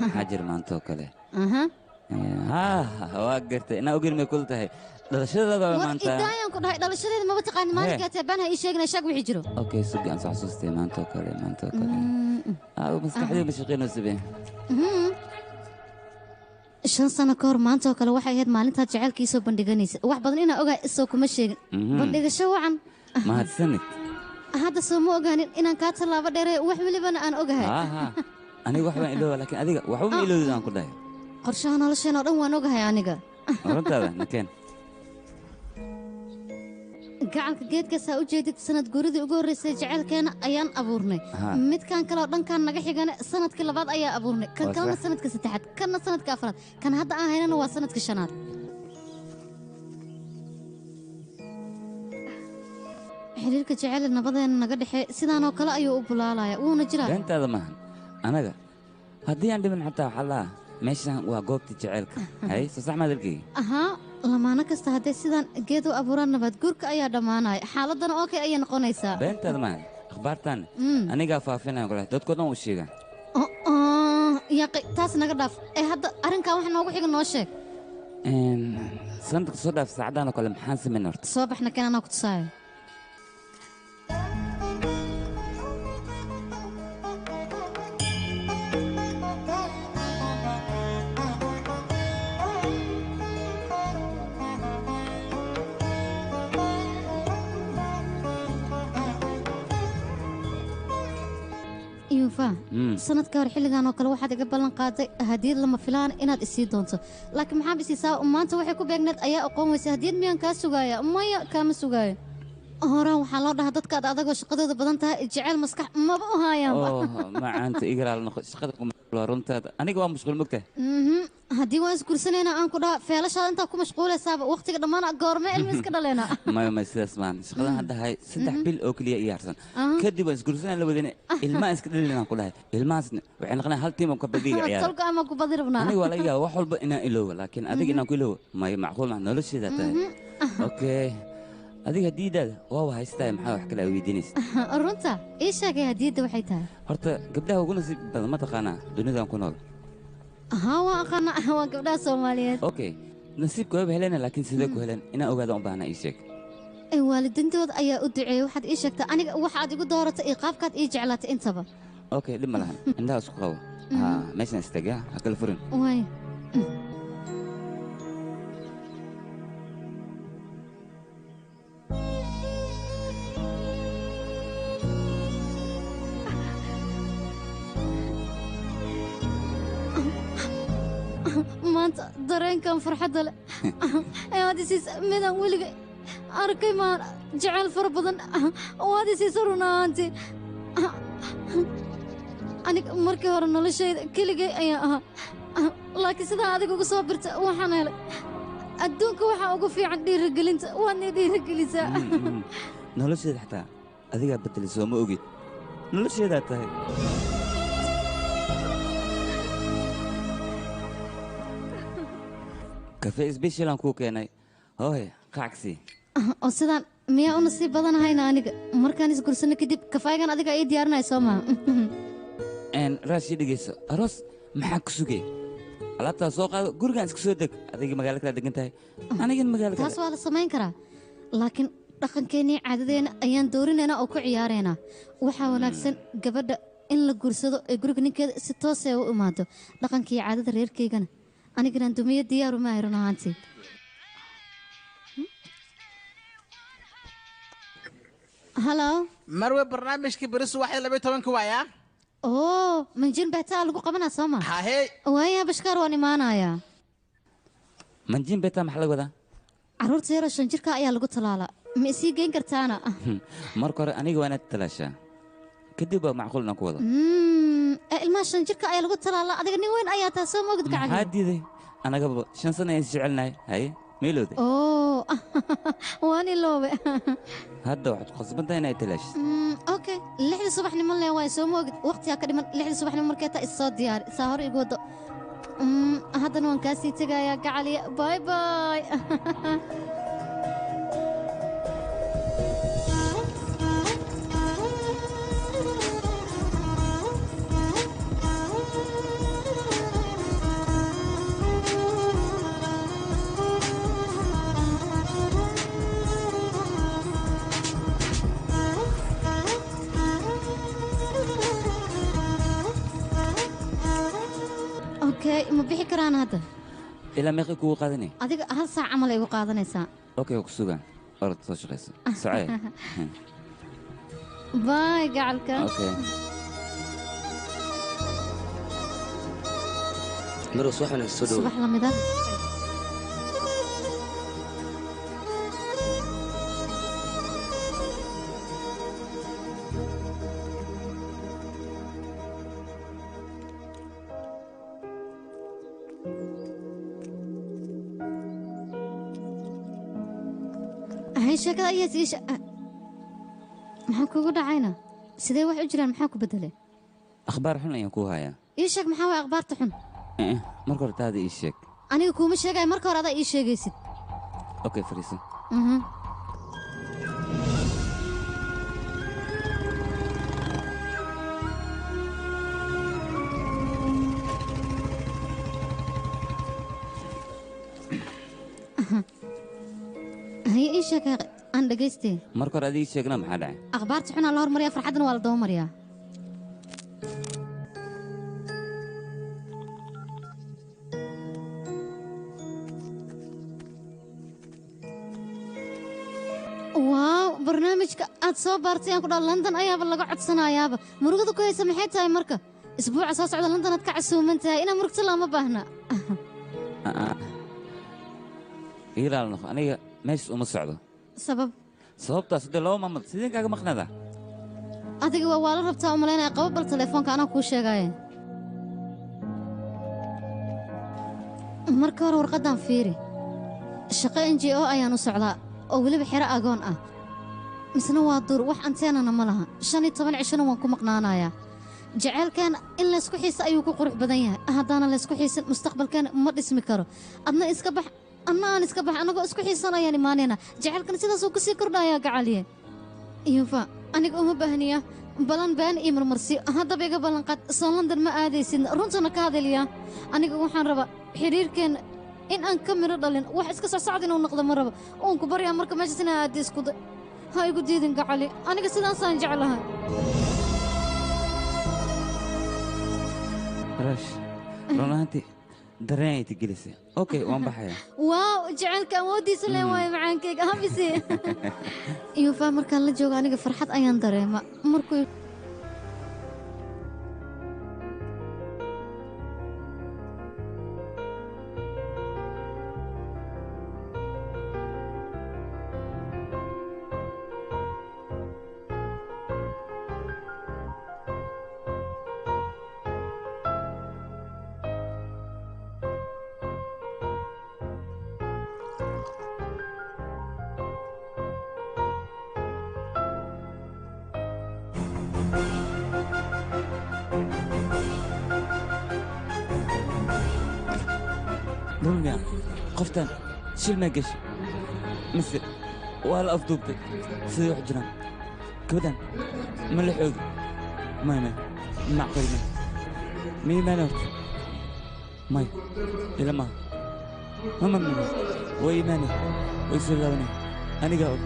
maxaa jira maanta oo kale? Waa gartay inaa ogeyn may kula tahay dhalashadaada waa maanta. War idaayaan ku dhahay dhalashadeeda maba taqaanin maalinkaa taabaan ha ii sheegina sheeg wixii jiro. Okay sugi aan soo xasuustay maanta oo kale maanta oo kale. Maskaxdayda ma shaqeynayso be. 5 sano ka hor maanta oo kale waxay ahayd maalintaad jacaylkii soo bandhiganaysa wax badan inaa ogahay isoo kuma sheegin. Bandhigasho wacan. Mahadsanid. Hadda soo ma ogaanin inaan kaa tallaabo dheerey wax welibana aan ogahay. Aniga wax baan ilooba laakiin adiga waxba ma iloodid aan ku dhahay. Qorshaha nolosheen oo dhan waan ogahay aniga. Runtaada nakeen. Gacalka geedkaasaa u jeedid sanad guuridii ugu horreysay jacaylkeena ayaan abuurnay. Midkan kale oo dhankaan naga xigana sanadkii labaad ayaa abuurnay. Kan kalena sanadka saddexaad, kanna sanadka afraad, kan hadda aan haynana waa sanadka shanaad. Xiriirka jacayl nabadeena naga dhexee sidaan oo kale ayuu u bulaalaya wuuna jiraa. Beentaada maahan anaga haddii aan dhiman xataa waxaa lahaa meeshan waa goobta jacaylka. Hay soo sax maadalkeyga. Ahaa lamaano kasta hadday sidaan geed u abuuraan nabaad guurka ayaa dhammaanaya xaaladana oo kale ayay noqonaysaa. Beentaada maahan akhbaartan anigaa faafinaya kule dadkoo dhan u sheegaa. Yaaqi taas naga dhaaf ee hadda arrinkan wax noogu xiga noo sheeg. Sanadka soo dhaaf saacaddan oo kale maxaan samayn horta? Soo baxna kan anaa ku tusaayo. Sanadka hor xilligan oo kale waxaad iga ballan qaaday hadiyad lama filaan inaad isii doonto laakiin maxaa isiisaa maanta waxay ku beegneed ayaa aqoon weysa hadiyad miyaan kaa sugaaya maya kaama sugaayo. Horaan waxaa loo dhahaa dadka aad adagoo shaqadooda badan tahay jecel maskax maba u haayaanba. Macaanta igalaal noqo shaqada ku mashquul runtaada aniga waa mashquul mogtahay. Haddii waan isguursanayna aan ku dhaha feelashaada intaa ku mashquulaysaaba waqtiga dhammaan goorme ilmi iska dhaleena. Maya maya sidaas maahan shaqadan hadda hay 3 bil oo keliya ii harsan kadib waan isguursanaa la wadana ilmaha iska dhalin aan ku dhahay ilmahaasna waxay noqonayaan hal tiim oo kabadiga ciyaara. Tolka ama ku badi rabnaa. Aniga waa laga yaabaa wax walba inaan iloobo laakiin adiga inaan ku iloobo maya macquul maaha nolosheeda tahay. Okay adiga hadiidaada waa haystaa maxaa wax kale weydiinaysa? Runta ii sheegay hadiidda waxay tahay. Horta gabdhaha ugu nasiib badan ma taqaanaa dunidan ku nool. Haa waan aqaanaa waa gabdhaha Soomaaliyeed. Okay nasiibka waaba helena laakiin sidee ku heleen inaan ogaado u baahnaa ii sheeg. Waalidiintooda ayaa u duceeyay waxaad ii sheegtaa aniga waxaad igu dooratay iyo qaabkaad ii jeclaatay intaba. Okay dhib ma lahan indhaha isku qabo. Haa meeshan istaagaa ha kala furin. Waay. Maanta dareenkan farxadda leh ayaad isiisa midaan weliga arkay maan jecel fara badan waad isiisa run ahaantii. Aniga markii hore noloshayda keligay ayaan ahaa, laakiin sidaa adiga ugu soo birta waxaan helay adduunka waxaa ugu fiican dhiirigelinta, waadna dhiirigelisaa. Nolosheeda xataa adigaa bedelay, soo ma ogid? Nolosheedaa tahay. Kafe special aan kuu keenay, hooy qacsi. Oo sidaan miyaa u nasiib badanahayna aniga? Markaan isgursano kadib kafaygan adiga ii diyaarinaya, soo maha? Raashi, dhegeyso, aroos maxaa ku sugay? Alaabtaa soo qaado, gurigaan iska soo deg. Adiga magaalo kala degan tahay, anigana magaalo kale. Taas waa la samayn karaa, laakiin dhaqankeennii caadadeena ayaan doorinaynaa oo ku ciyaaraynaa. Waxaa wanaagsan gabadha in la guursado ee guriga ninkeeda si toosee u imaado. Dhaqankii caadada reerkaygana anigana dumiyo diyaaru maahay run ahaantii. Halo Marwe, barnaamijkii beri subaxdii 12-ka waayaa. Oo manjin beetaa lagu qabanaa, soo ma? Hahey. Waaya Bashkaar, waan imaanayaa. Manjin beeta maxaa laga wadaa? Carruurta yaroo 5 jirka ayaa lagu talaalaa. Ma isii geyn kartaana? Marka hore aniga waa inaad talaashaa, kadib baa macquul inaan ku wado. Ilmaha 5 jirka ayaa lagu talaalaa. Adiga nin weyn ayaa taa, soo moogid? Maxaa gacali diiday? Anagaba 5 sano ayaan is jecelnahay. Haye, meelowde? Oo waan iloobe. Hadda waxaad ku khasban tahay inaad talaashid. Okay, 6-da subaxnimo lee waay, soo moogid? Waqtigaa ka dhiman. 6-da subaxnimo markee taa is soo diyaari, saa hore igu wado. Haddana waan kaa sii tegayaa gacaliya. Bye bye. Okay, ma bixi karaan hadda? Ilaa meeqay kugu qaadanay? Adiga hal saac camal ay igu qaadanaysaa. Okay, waa ku sugaa. Orod soo shaqayso, socee. Bye gacalka. Okay. Marwa, subax wanaagsan, soo dhowo. Subax lamida. Hay, sheekada ayaa sii maxaa kugu dhacayna? Sidee wax u jiraan? Maxaa ku bedelay? Akhbaar xun ayaan kuu hayaa. Ii sheeg, maxaa waay akhbaarta xun? Marka hore taada ii sheeg. Aniga kuuma sheegaya, marka hore adaa ii sheegaysid. Okay, fariiso. Haye, ii sheeg aan dhegaystay. Marka hore adii ii sheegna, maxaa dhacay? Akhbaarta xunaa la hormariyaa, farxaddana waa la daba mariyaa. Waaw, barnaamijka aad soo baartay aan ku dhaha London ayaaba laga codsanayaaba. Murugada ku haysa maxay tahay marka? Isbuuca soo socda London aad ka casuuman tahay, inaa murugta looma baahna. Ah, ah. Ii raali noqo, aniga meeshas uma socdo. Sabab? Sababtaas hadee laba maamad sideen kaaga maqnada. Adiga waa la rabtaa u malaynaya. Qabo bal telefoonka, anaa kuu sheegaaye. Marka hore warqaddan fiiri. Shaqo NGO ayaan u socdaa oo weliba xero agoon ah, misna waa duur, wax anteenana ma laha. 15 cishona waan ku maqnaanayaa. Jaceylkeena in laysku xiisa ayuu ku qurux badan yahay. Haddaana laysku xiisin, mustaqbalkeena ma dhismi karo. Adna iska bax, anna aan iska bax, annagoo isku xiisan ayaan imaanaynaa. Jaceylkana sidaasuu kusii kordhayaa gacaliye. Yuufa, aniga uma baahniya balan been iyo marmarsiyo. Haddaba iga ballanqaad, soo London ma aadaysid? Runtana ka hadalyaa. Aniga waxaan rabaa xiriirkeenna in aan ka midho dhalin, wax iska socsocod inuu noqdo ma rabo. Uun ku baryaa marka meeshaas inaa aadda isku day. Ha igu diidin gacali, aniga sidaasaan jeclahay. Rash, run ahaantii dareen ay tigelisay. Okay, waan baxayaa. Waaw, jacaylka awooddiisa leen waayo macaankayga habisi. Yuufa, markaan la joogo aniga farxad ayaan dareema markuu Run miya qoftan shil maa gashay mise waa la afduubtay? Sidee wax jiraan? Gabadhan ma la xoogi? May may, macquul may. Ma iimaana horta? May, ila maaha. Ma ma ma, way iimaanay, way soo laabanay, anigaa og.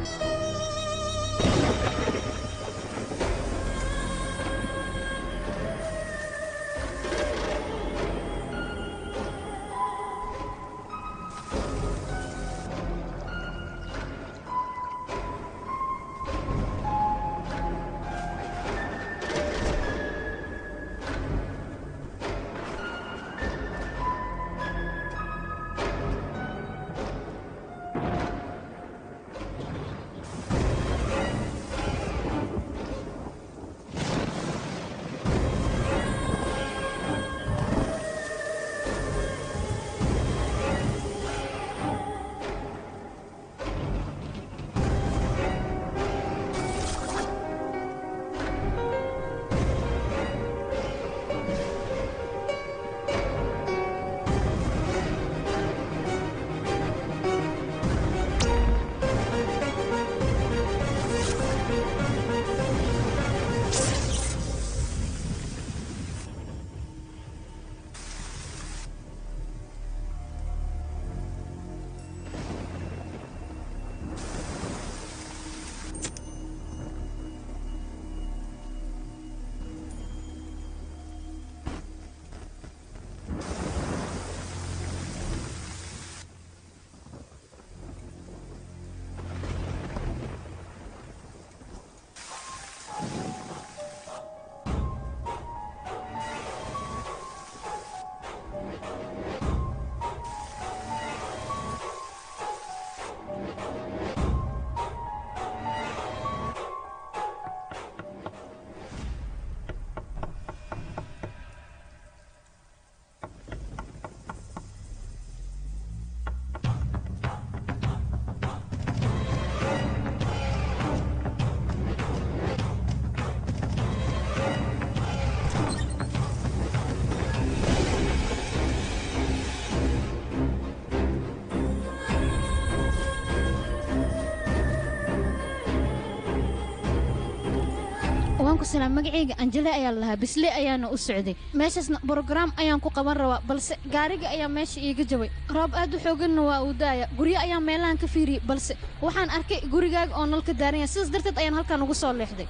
Salaam, magacayga Anjale ayaa lahaa, Bisle ayaana u socday. Meeshaasna brograam ayaan ku qaban rabaa, balse gaariga ayaa meesha iiga jabay. Roob aad u xooganna waa uu daaya. Guryo ayaa meelahan ka fiiriyey, balse waxaan arkay gurigaaga oo nalka daaran yahay, sidaas darteed ayaan halkan ugu soo leexday.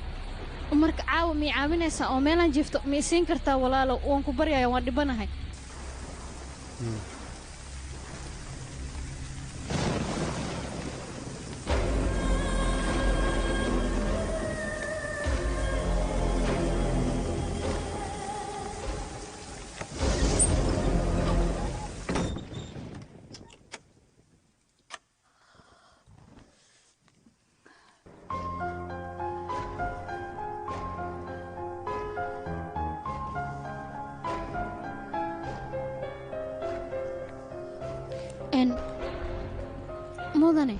Marka caawa mii caawinaysaa oo meelaan jiifto ma isiin kartaa walaalow? Waan ku baryaya, waan dhibanahay. Mudane,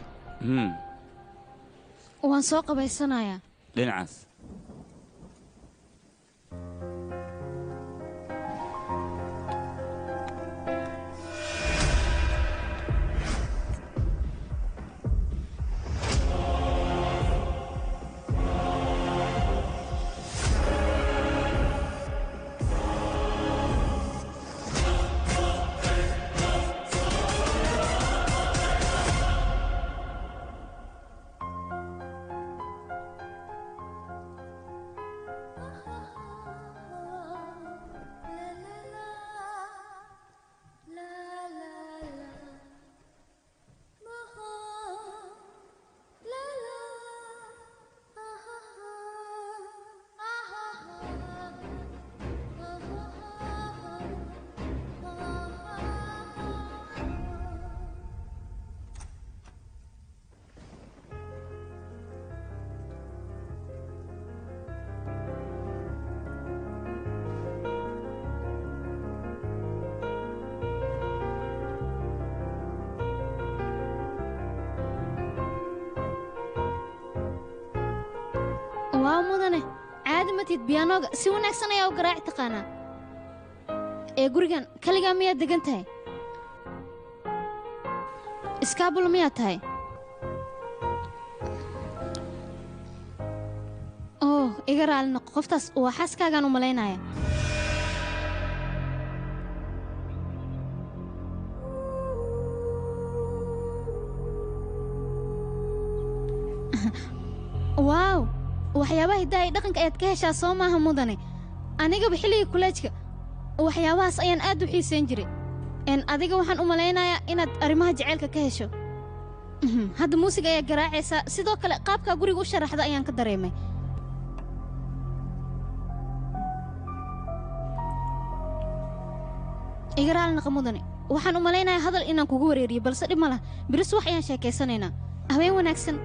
waan soo qabaysanayaa. Dhinacaas. Waa mudane, caadi matid, biyaanooga si wanaagsan ayaa u garaaci taqaanaa. Ee gurigan kaligaa miyaad degan tahay? Iskaabulo miyaa tahay? Oh, iga raali noqo, qoftaas waa xaaskaagaan u malaynaya. Waaw, waxyaabaha hiddaha iyo dhaqanka ayaad ka heshaa soo maaha mudane. Anigaba xilligii kuleejka waxyaabahaas ayaan aad u xiisayn jiray. Adiga waxaan u malaynayaa inaad arrimaha jaceylka ka hesho. Hadda muusiga ayaa garaacaysaa, sidoo kale qaabkaa guriga u sharaxda ayaan ka dareemay. Iga raali naqa mudane, waxaan u malaynayaa hadal inaan kugu wareeriyo, balse dhib ma laha. Beri subax ayaan sheekaysanaynaa. Habeen wanaagsan.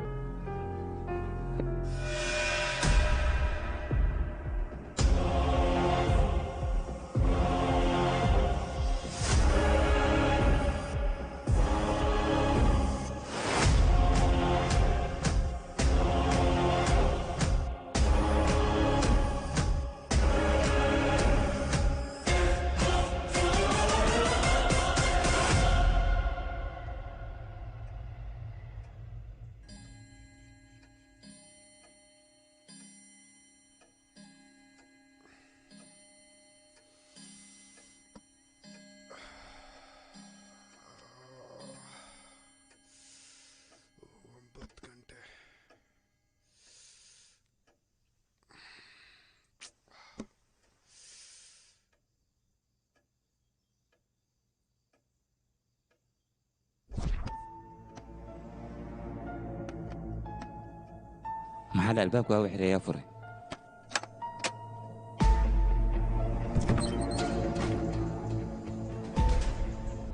Maxaa la albaabka waa xireeyaa furay?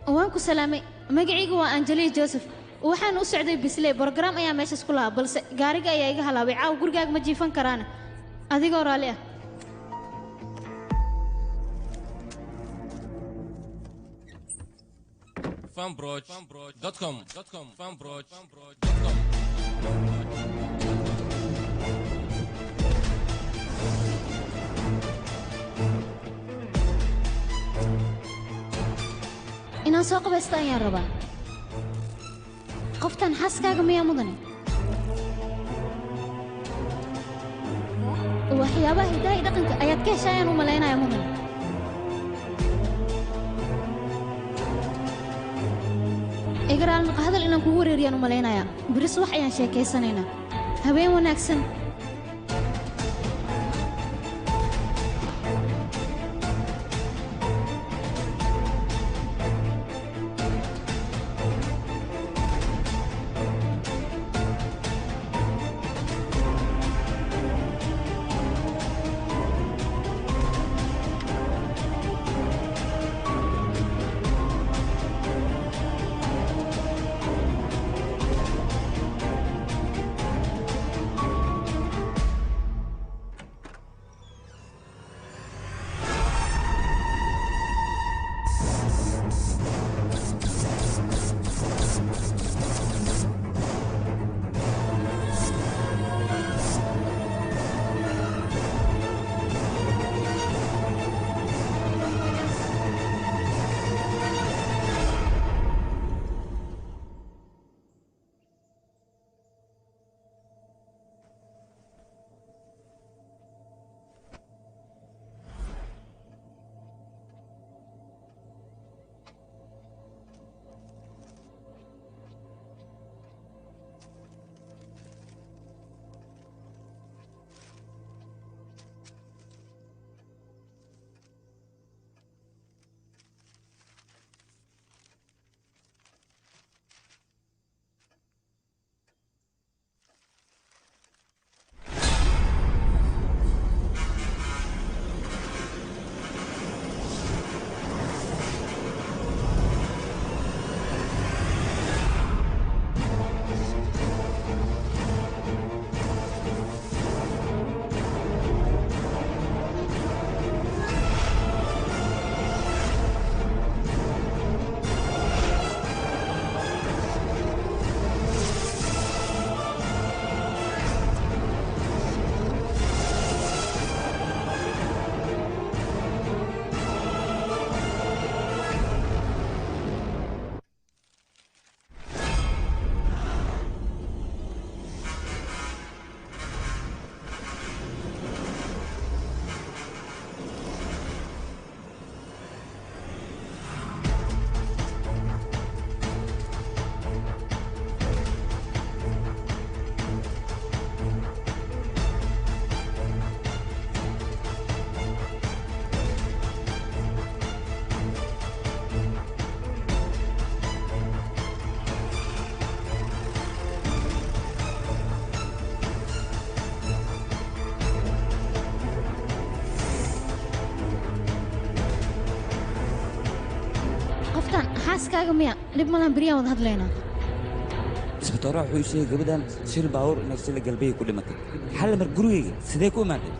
Waan ku salaamay. Magacaygu waa Anjali Joseph. Waxaan u socday Bisley, program ayaa meeshaas ku lahaa, balse gaariga ayaa iga halaabay. Caawa gurigaaga ma jiifan karaana, adigoo raalli ah. Fanbroch.com fanbroch.com. Inaan soo qabaysto ayaan rabaa. Qoftan xaaskaaga miyaa mudane? Waxyaabaha hiddaha iyo dhaqanka ayaad ka heshaa ayaan u malaynaya mudane. Iga raali noqo, hadal inaan kugu wareeriyaan u malaynayaa. Beri subax ayaan sheekaysanaynaa. Habeen wanaagsan. Qoftan xaaskaaga miya? Dhib malan, beriyaan wada hadlaynaa. Isbitooraha wuxuu ii sheegay gabadhan shil baabuur inay sila galbeey ku dhimatay. Xal mar gurigayga sidee ku imaatay?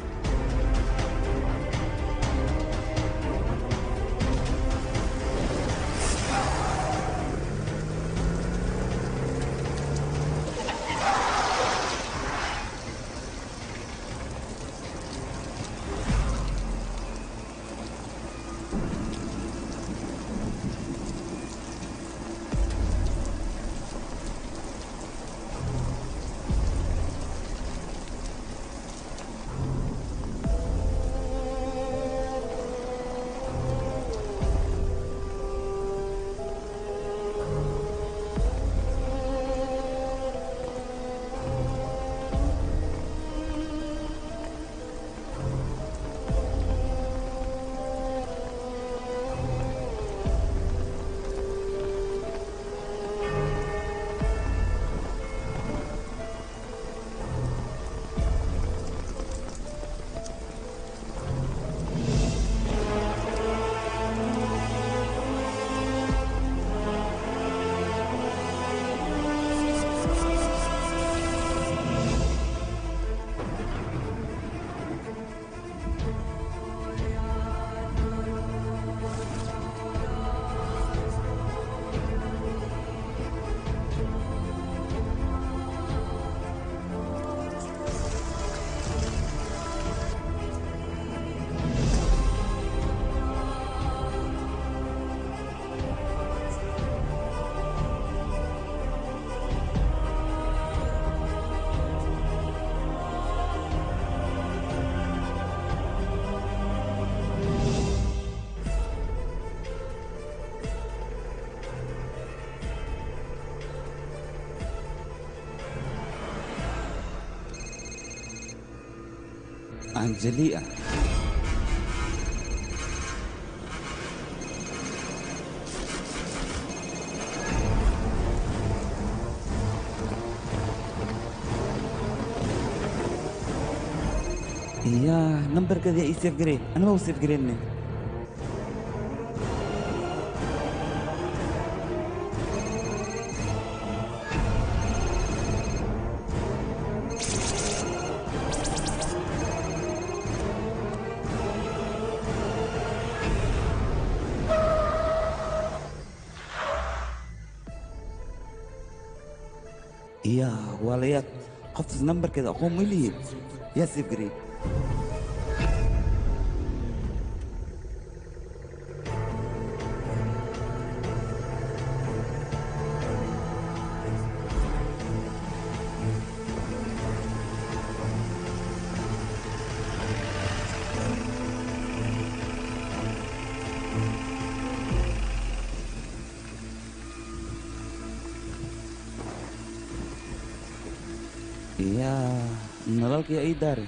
Anjali ah. Iya, nambarkeeda ii save garee. Anima u save gareyne. Iya, walayaad qoftaas nambarkeeda aqoon ma lihiin. Yaa save garey. Iya, nalalkii ii daare.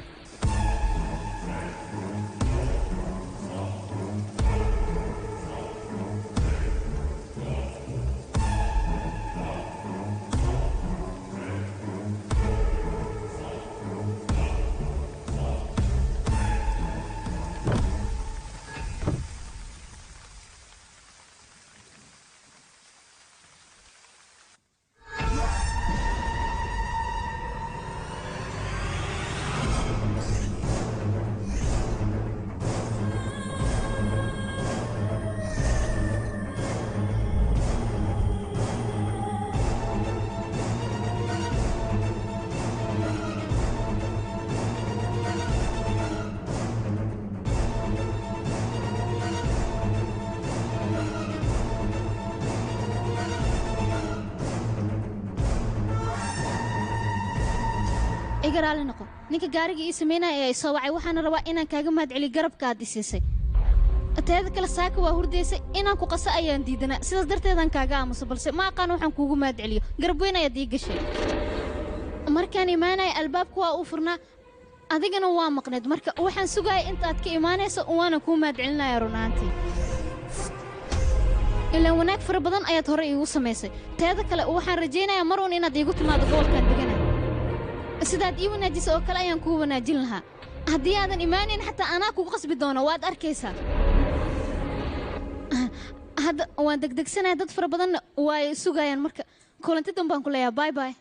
Iga raali noqo, ninka gaariga ii sameynaya ayaa i soo wacay. Waxaana rabaa inaan kaaga mahadceliyo garabka aad i siisay. Teeda kale, saaka waa hurdaysay, inaan ku qaso ayaan diidanaa, sidaas darteedaan kaaga aamuso, balse ma aqaan waxaan kuugu mahadceliyo. Garab weyn ayaad ii gashay. Markaan imaanaya albaabku waa uu furnaa, adigana waa maqneed. Marka waxaan sugaya inta aad ka imaanayso, waana kuu mahadcelinaya run ahaantii, ilaan wanaag fara badan ayaad hore iigu samaysay. Teeda kale, waxaan rajaynayaa mar uun inaad iigu timaado gobolkan degana. Sidaad ii wanaajisay oo kale ayaan kuu wanaajin lahaa. Haddii aadan imaanayn, xataa anaa kugu qasbi doono, waad arkaysaa. Hadda waan degdegsanaya, dad fara badanna waa ay sugayaan, marka kulanti danbaan ku leeyahay. Bye bye.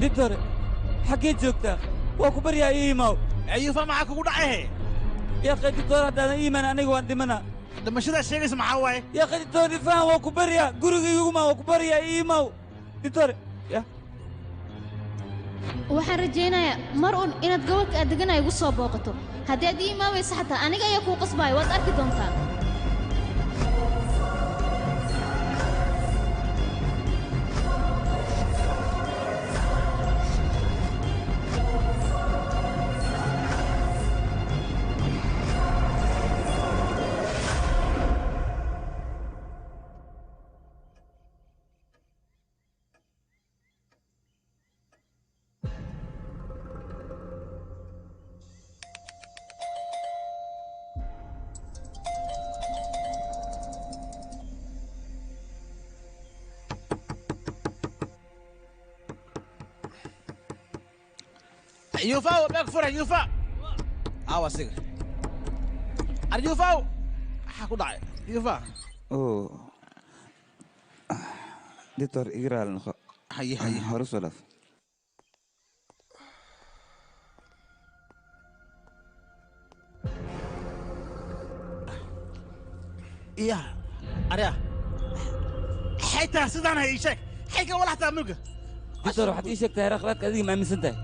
Dictore, xaggee joogtaa? Waa ku baryaa ii imaw. Ayuufa, maxaa kugu dhacay? Yaa qay dictore, haddaadan ii iman aniga waan dhimanaa. Dhimashadaa sheegaysa maxaa waaye? Yaa qay dictore, ifaan waa ku baryaa, guriga iguma waa ku baryaa ii imaw. Dictore, ya. Waxaan rajaynayaa mar un inaad gobolka aad deganaya igu soo booqato. Haddii aad ii imaamaysa xataa aniga ayaa kuu qasbaya, waad arki doontaa. Yuufa, beeg fura Yuufa. Aawa siga. Ar Yuufa, maxaa ku dhacay Yuufa? Oh. Dictor, iga raali noqo. Haye haye. Hore soo dhaaf. Iya, arya. Xitaa sidaan ha ii sheeg. Xayka walaxtaa mulka. Dictor, waxaad ii sheegtaa heeraaqraadka adiga ma aaminsan tahay?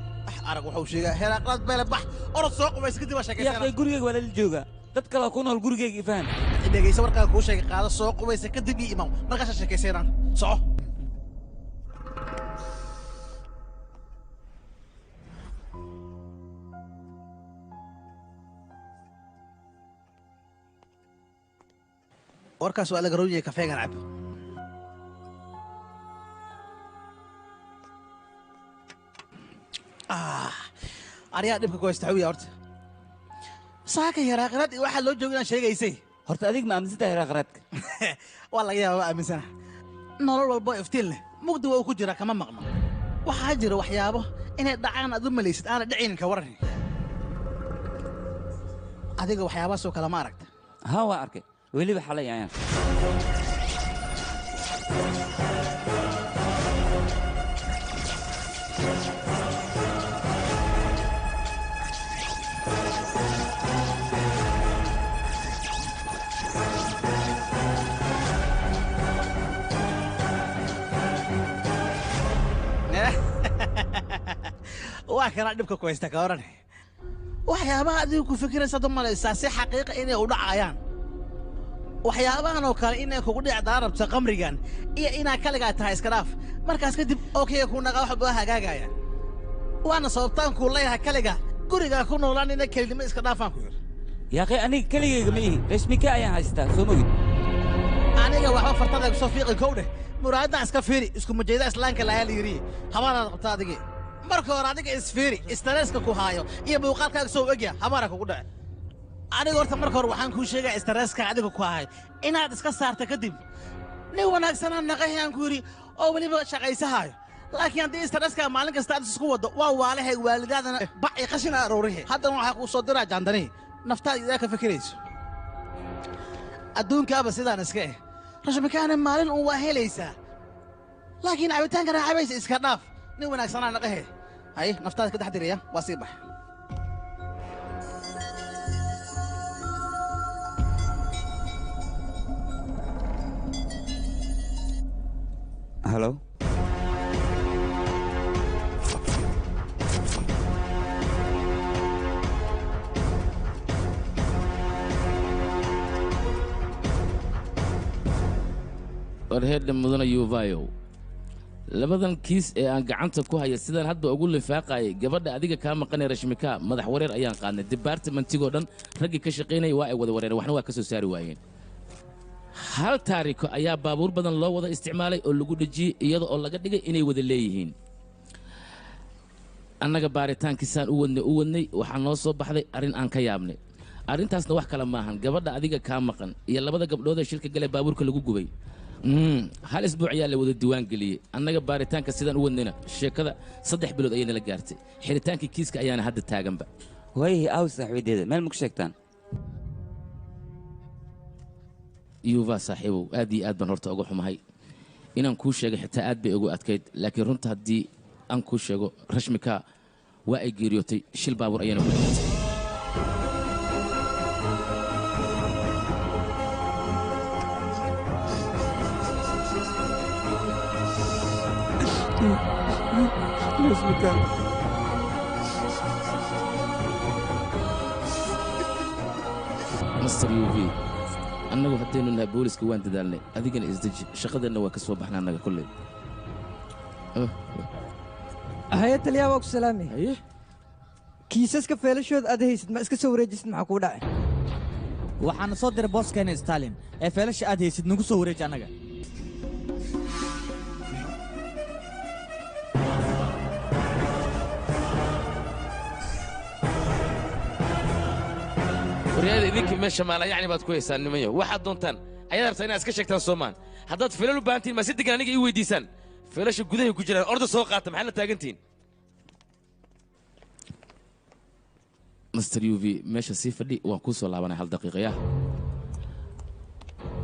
Arag wuxuu sheegaa heeraaqraad beele bax orod soo qubays kadib waa sheekaysanaa. Yaa qay, gurigeyga waa lala joogaa. Dad kale oo ku nool gurigeyga ifaham. Dhegeysa, warkaan kuu sheegay qaado, soo qubaysa kadib ii imaw, markaasaa sheekaysanaan. Soco. Warkaas waa la garoon yahay, kafeegan cab. Aryaa, dhibka ku haysta xawiya horta saaka heeraaqraad iyo waxaa loo jooga inaan sheegaysay. Horta adiga ma aaminsan tahay heeraaqraadka? Waa laga yaabaa, waa aaminsana. Nolol walbo iftiin leh mugdi waa uu ku jiraa, kama maqno. Waxaa jira waxyaabo inay dhacaan aad u malaysid aana dhacaynin. Ka waran adiga, waxyaabahaasoo kale ma aragta? Haa, waa arkay, weliba xalay ayaan. Waa kanaa dhibka ku haysta. Ka waran waxyaabaha adigu ku fikiraysa, ad u malaysaa si xaqiiqa inay u dhacayaan waxyaabahan oo kale inay kugu dhici daan rabto qamrigan iyo inaa kaligaa tahay iska dhaaf. Markaas kadib okeyga ku naqa, wax baa hagaagaya. Waana sababtaan kuu leeyahay kaliga gurigaa ku noolaan ina kelinimo iska dhaafaan ku yidhi. Yaaqay, aniga keligayga ma ihi, rashmika ayaan haystaa, soo mogid. Aniga waxba fartada kusoo fiiqi kow dheh, muraayaddan iska fiiri, isku majeeda islaanka lahaa la yidhi habaanaad qabta adigii. Marka hore adiga isfiiri, istareeska ku haayo iyo muuqaalkaaga soo egya habaana kugu dhace. Aniga horta marka hore waxaan kuu sheegaya istareeska adiga ku hahay inaad iska saarta, kadib nin wanaagsanaa naqahayaan ku yidhi oo weliba shaqaysahaayo. Laakiin haddii istareeska maalin kasta aad isku waddo, waa waalahay, waalidaadana bac iyo qashin aroorihi. Haddana waxaa kuu soo diraa jaandanihi naftaada idaa ka fikirayso. Adduunkaaba sidaan iska eh, rashmikaana maalin uun waa helaysaa, laakiin cabitaankana cabaysa iska dhaaf, nin wanaagsanaa naqahe. Hay, naftaada ka dhex diraya waa sii bax. Halo. Warheedha mudana yuvayow, labadan kiis ee aan gacanta ku haya sidaan hadba ugu lifaaqayay gabadha adiga kaa maqanee Rashmika, madax wareer ayaan qaadnay. Departmentigoo dhan raggii ka shaqaynaya waa ay wada wareereen, waxna waa ka soo saari waayeen. Hal taariko ayaa baabuur badan loo wada isticmaalay oo lagu dhejiyey iyada oo laga dhigay inay wada leeyihiin. Annaga baaritaankiisaan u wadnay u wadnay, waxaa noo soo baxday arrin aan ka yaabnay. Arrintaasna wax kale maahan, gabadha adiga kaa maqan iyo labada gabdhood ee shilka gale baabuurka lagu gubay hal isbuuc ayaa la wada diiwaan geliyey. Annaga baaritaanka sidaan u wadnayna sheekada 3 bilood ayay nala gaartay. Xidhitaankii kiiska ayaana hadda taaganba. Waayahay, aaw saaxiibadeeda meel ma ku sheegtaan? Yuva saaxiibow, aad iyo aad baan horta uga xumahay inaan kuu sheegay, xitaa aad bay ugu adkayd, laakiin runta haddii aan kuu sheego, Rashmika waa ay geeriyootay, shil baabuur ayayna ku dhimatay. Rashmika. Master Uv, annagu haddaynu nahay booliska waan dadaalnay, adigana isdeji, shaqadeenna waa ka soo baxna annaga kolley. Haye taliyaa, waa ku salaamay. Kiisaska feelashooda aad haysid ma iska soo wareejisid? Maxaa kuu dhacay? Waxaana soo diray booskeena Stalin ee feelasha aad haysid nagu soo wareeji annaga. Waryaada, idinkii meesha maalayacni baad ku haysaan nimanyo. Waxaad doontaan ayaad rabtaa inaad iska sheegtaan soomaan. Haddaad feelal u baahantihin, ma si degan aniga ii weydiisaan? Feelasha gudahay ku jiraan, orda soo qaata. Maxaad la taagantihiin? Master Uv, meesha sii fadhi, waan kuu soo laabanay hal daqiiqa. Yaa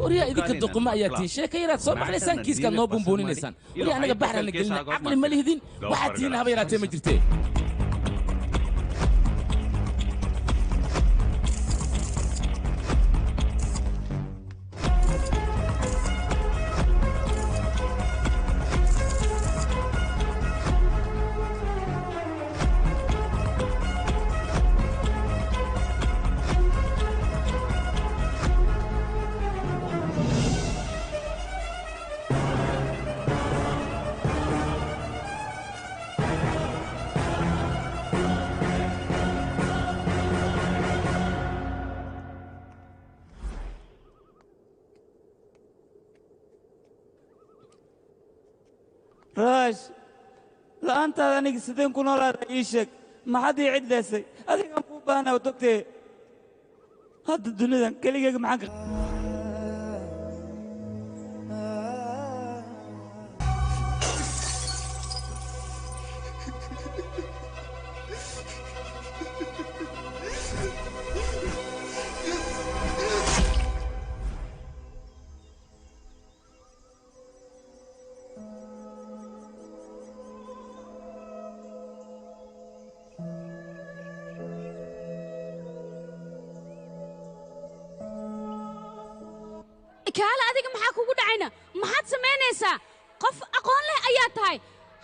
waryaa, idinka doqoma ayaa tihiin, sheeka yaraad soo maqlaysaan kiiskaad noo buunbuuninaysaan. Waryaa, annaga baxrana gelina, caqli ma lihdin, waxaad tihiin haba yaraatee ma jirtee. Raash, la'aantaada aniga sideen ku noolaada? Ii sheeg, maxaad ii cidlaysay? Adigaan kuu baahnaa dogtee. Hadda dunidan keligeyga maxaan ka Kaale, adiga maxaa kugu dhacayna? Maxaad samaynaysaa? Qof aqoon leh ayaa tahay.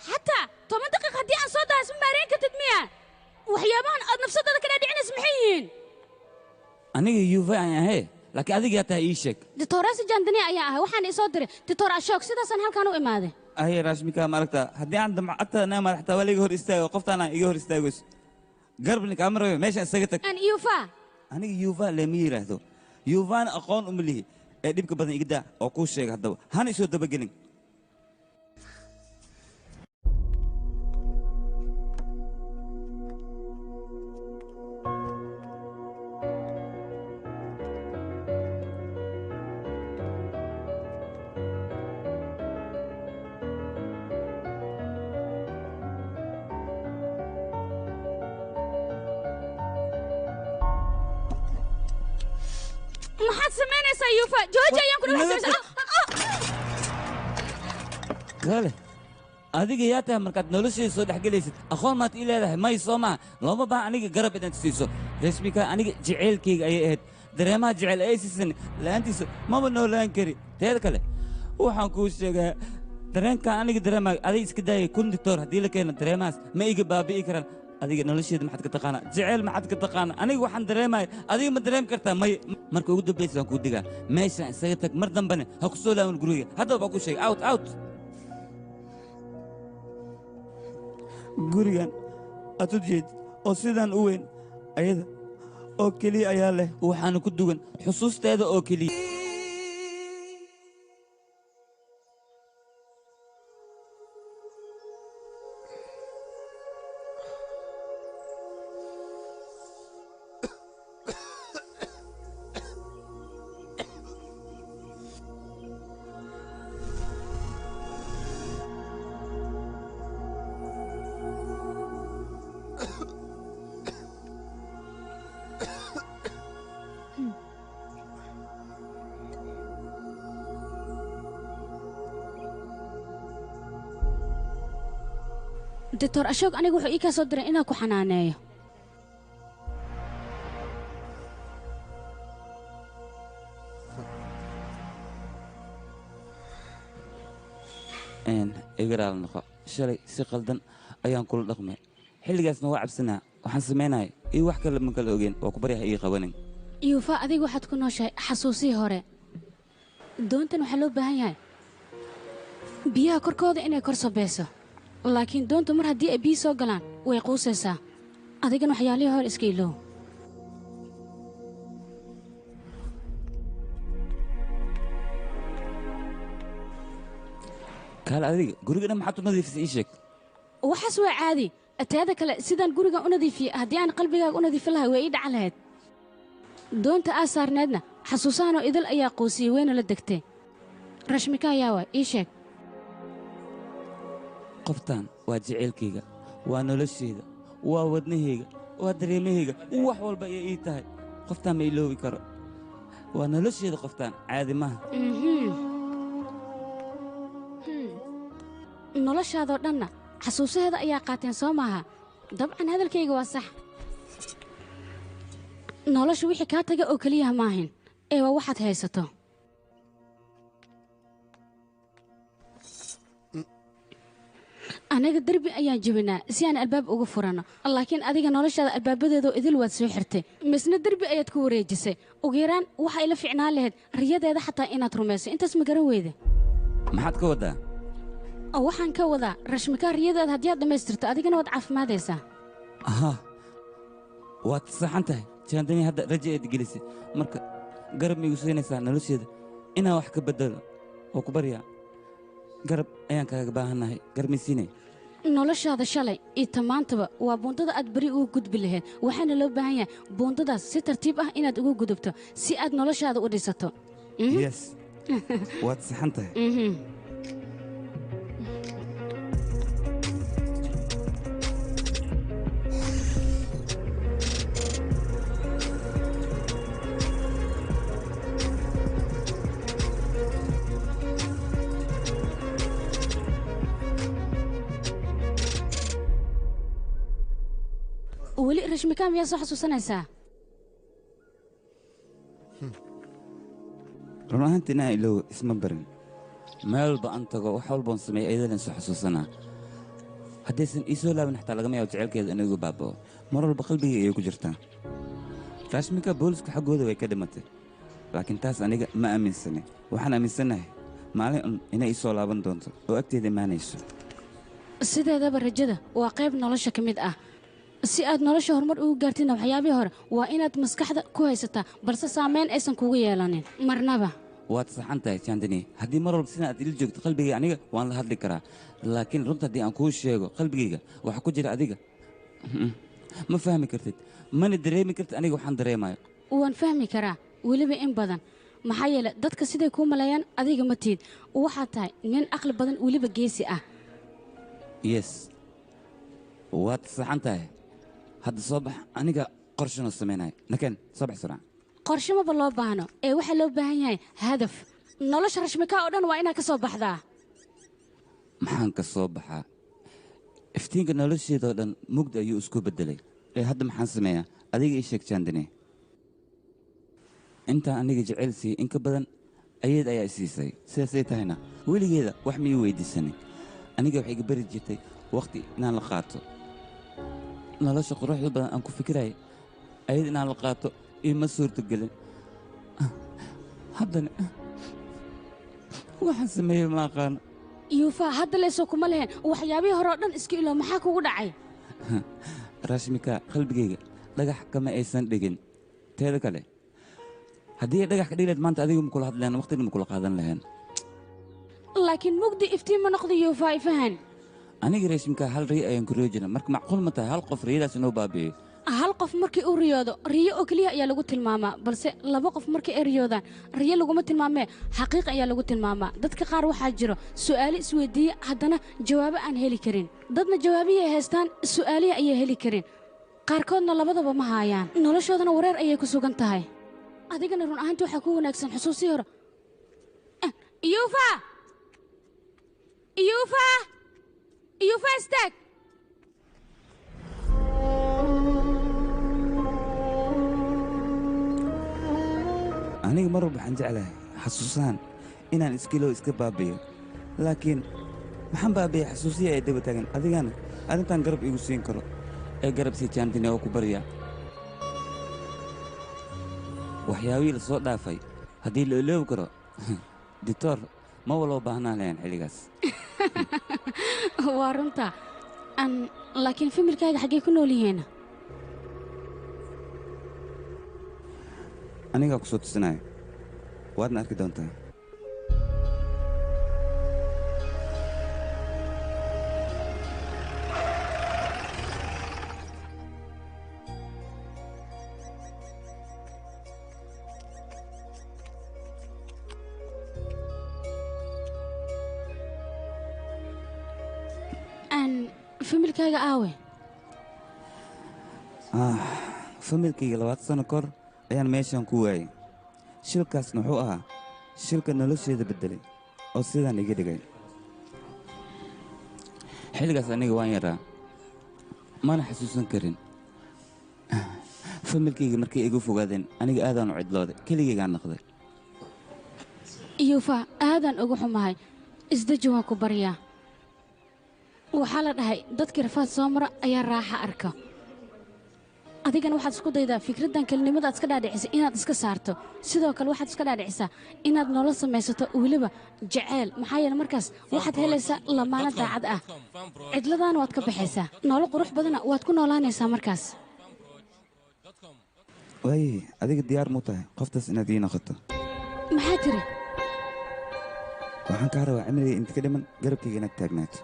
Xataa 10 daqiiq haddii aan soo dahay isma maarayn kartid miya? Waxyaabahan aad nafsadada ka dhaadhicinaysa maxay yihiin? Aniga Yuva aan ahay, laakiin adigaa tahay, ii sheeg. Ditoorasi Jandani ayaa ahay, waxaan isoo diray Ditoor Ashoog, sidaasaan halkaan u imaaday. Aye Rashmika, ma aragtaa, haddii aan damco agtaada naa madaxtaa waa laiga hor istaago, qoftaan aan iga hor istaagayso garbni kaama rabayo, meeshaan isaga tag. Aan Yuva. Aniga Yuva lama yidhaahdo, Yuvana aqoon uma lihi ee dhibka badan iga daa oo kuu sheega haddaba hana isoo dabagelin. Maxaad samaynaysaa Yuva? Jooji ayaan ku dhawaxsanaysaa. Kale, adiga yaa tahay markaad noloshayda soo dhexgelaysid? Aqoon maad ii leedahay? May, soo maha? Looma baahan aniga garab inaad siiso. Rashmika aniga jaceylkayga ayay ahayd, dareemaha jecel ay siisan la'aantiisa maba noolaan kari. Teeda kale, waxaan kuu sheegaa Dareenka aniga dareemaayo adiga iska daayay kun doctor haddii la keeno dareemahaas ma iga baabi'i karaan. Adiga nolosheeda maxaad ka taqaanaa? Jeceyl maxaad ka taqaanaa? Aniga waxaan dareemaya adiga ma dareemi kartaa? May. Marka ugu dambaysa waan kuu digaa, meeshaan isaga tag, mar dambane ha ku soo laaban guriga. Haddaba baa ku sheegay, out out. Gurigan aad u jeed oo sidaan u weyn ayada oo keliya ayaa leh, waxaana ku dugan xusuusteeda oo keliya. Doctor Ashok anigu wuxuu ii ka soo diray inaan ku xanaaneeyo. Igaraal noqo, shalay si qaldan ayaan kula dhaqmay, xilligaasna waa cabsanaa, waxaan samaynaya iyo wax kale ma kala ogeen. Waa ku baryaha ii qabanin. Yuufa, adiga waxaad ku nooshahay xasuusihii hore. Doontan waxaa loo baahan yahay biyaha korkooda inay kor sobeeyso, laakiin doontu mar haddii ay biyo soo galaan way quusaysaa. Adigana waxyaalihii hore iska ilow. Kaale, adiga guriga dhan maxaad u nadiifisay? Ii sheeg. Waxaas waa caadi. Taada kale sidaan guriga u nadiifiyey haddii aan qalbigaaga u nadiifin lahay way ii dhacan lahayd. Doonta aa saarneedna xasuusahanoo idil ayaa quusiyey, wayna la degtay. Rashmika ayaa waay, ii sheeg. Qoftaan waa jaceylkayga, waa noloshayda, waa wadnahayga, waa dareemahayga, wax walba ayay ii tahay. Qoftaan ma iloobi karo, waa noloshayda. Qoftaan caadi maaha. Noloshaadoo dhanna xasuusaheeda ayaa qaateen, soo maaha? Dabcan hadalkayga waa sax. Nolosha wixii kaa taga oo keliyaha maahin ee waa waxaad haysato. Anaga derbi ayaan jebinaa si aan albaab uga furanno, laakiin adiga noloshaada albaabadeedoo idil waad soo xirtay, misna derbi ayaad ku wareejisay. Ugu yaraan waxa ila ficnaan lahayd riyadeeda xataa inaad rumayso. Intaas ma garan weyde? Maxaad ka waddaa? Waxaan ka wadaa rashmika riyadeeda haddii aad dhammaystirto adigana waad caafimaadaysaa. Aha, waad saxan tahay jaandani. Hadda raja eed gelisay, marka garab ma igu siinaysaa nolosheeda inaan wax ka beddelo? Oo ku baryaa, garab ayaan kaaga baahannahay, garab ma siinay? Noloshaada shalay iyo tamaantaba waa buundada aad beri ugu gudbi lahayd, waxaana loo baahan yahay buundadaas si tartiib ah inaad ugu gudubto si aad noloshaada u dhisato. Yes, waad saxan tahay. Weli rashmika miyaa soo xasuusanaysaa? Run ahaantii inaan iloowo isma barin. Meel walba aan tago, wax walboon sameeya ayadan soo xasuusanaa. Haddaysan ii soo laabin xataa lagama yaabo jaceylkeeda inuu igu baaba'o. Mar walba qalbigay ayay ku jirtaa. Rashmika booliska xaggooda way ka dhimatay, laakiin taas aniga ma aaminsanay. Waxaan aaminsanahay maalin un inay ii soo laaban doonto oo agteeda imaanayso. Sideedaba rajada waa qayb nolosha ka mid ah. Si aad nolosha horumar ugu gaartidna waxyaabihii hore waa inaad maskaxda ku haysataa, balse saameyn aysan kugu yeelanin marnaba. Waad saxan tahay Chandani. Haddii mar walba sidan aad ila joogto qalbigayga aniga waan la hadli karaa, laakiin runta haddii aan kuu sheego qalbigayga waxa ku jira adiga ma fahmi kartid, mana dareemi kartid aniga waxaan dareemayo. Waan fahmi karaa weliba in badan, maxaa yeelay dadka siday kuu maleeyaan adiga ma tiid. Waxaad tahay nin aqli badan, weliba geesi ah. Yes, waad saxan tahay. Hadda soo bax, aniga qorshanoo samaynayo. Nakeen, soo bax suraac. Qorshe maba loo baahno ee waxaa loo baahan yahay hadaf. Nolosha rashmika oo dhan waa inaad ka soo baxdaa. Maxaan ka soo baxaa? Iftiinka nolosheedoo dhan mugdi ayuu isku beddelay. Ee hadda maxaan sameeyaa? Adiga ii sheeg Chandani. Intaan aniga jecel siiyey in ka badan Ayad ayaa isiisay. Sidaasay tahayna weligeeda wax ma ii weydiisanin. Aniga waxay iga bari jirtay waqti inaan la qaato. Nolosha quruxda badan aan ku fikiraya ayad inaan la qaato iima suurtogelin. Haddana waxaan sameeyey ma aqaano. Yuufa, hadda leysoo kuma lehen waxyaabihii hore oo dhan iska ilo, maxaa kugu dhacay? Rashmika, qalbigayga dhagax kama aysan dhigin. Teeda kale, haddii ay dhagax ka dhigi lahayd maanta adiga ma kula hadleen, waqtina ma kula qaadan lahayn. Laakiin mugdi iftiin ma noqdo Yuufa, ifahan. Aniga Rashmika hal riyo ayaan ku riyo jiray, marka macquul ma tahay hal qof riyadaas inoo baabi'iyo? Hal qof markii uu riyoodo riyo oo keliya ayaa lagu tilmaamaa, balse laba qof markii ay riyoodaan riyo laguma tilmaamee, xaqiiq ayaa lagu tilmaamaa. Dadka qaar waxaa jiro su'aalo isweydiiye haddana jawaabo aan heli karin. Dadna jawaabihii ay haystaan su'aalihii ayay heli karin. Qaarkoodna labadaba ma haayaan, noloshoodana wareer ayay ku sugan tahay. Adigana run ahaantii waxaa ku wanaagsan xusuusii hore. Yuufa, Yuufa, Yuufa, istaag! Aniga mar walba waxaan jeclahay xasuusahan inaan iskilow iska baabi'iyo, laakiin maxaan baabi'iyay xasuusihii ay daba taagan. Adigana arrintan garab iigu siin karo ee garab sii Jaandini oo ku barya. Waxyaabihii la soo dhaafay haddii la iloobi karo, dictoor ma waloo baahnaan lahayn xilligaas. Waa runta an, laakiin familkaaga xaggee ku nool yihiin? Anigaa ku soo tusinaya, waadna arki doontaa. An familkaaga aawe? Ah, familkayga 20 sano kor ayaan meeshan ku waayay. Shilkaasna wuxuu ahaa shilka nolosheeda beddelay oo sidaan iga dhigay. Xilligaas aniga waan yaraa, mana xasuusan karin. Familkayga markay igu fogaadeen aniga aadaan u cidlooday, keligaygaan noqday. Yuufa, aadaan ugu xumahay. Isdeji, waan ku baryaa. Waxaa la dhahay dadkii rafaad soo mara ayaa raaxa arka. Adigana waxaad isku daydaa fikraddan kelinimada aad iska dhaadhicisay inaad iska saarto. Sidoo kale waxaad iska dhaadhicisaa inaad nolol samaysato, weliba jaceyl, maxaa yeele markaas waxaad helaysaa lamaano daacad ah, cidladaana waad ka baxaysaa, nolol qurux badana waad ku noolaanaysaa markaas. Waaye, adiga diyaar muu tahay qoftaas inaad ii noqoto? Maxaa tiri? Waxaan kaa rabaa cimriga inta ka dhiman garabkayga inaad taagnaato.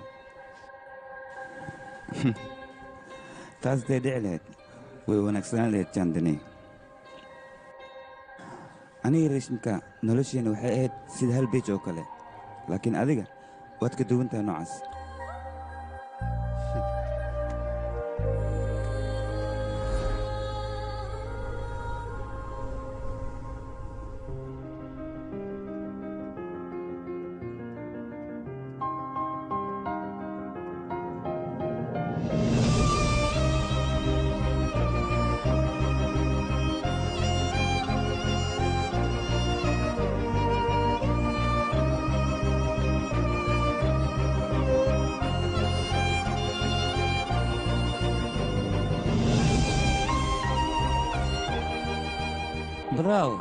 Taas dee dhici lahayd way wanaagsanaan lahayd Jaandani. Aniga Rashmika nolosheenna waxay ahayd sida hal beej oo kale, laakiin adiga waad ka duwan tahay noocaas. Bravo,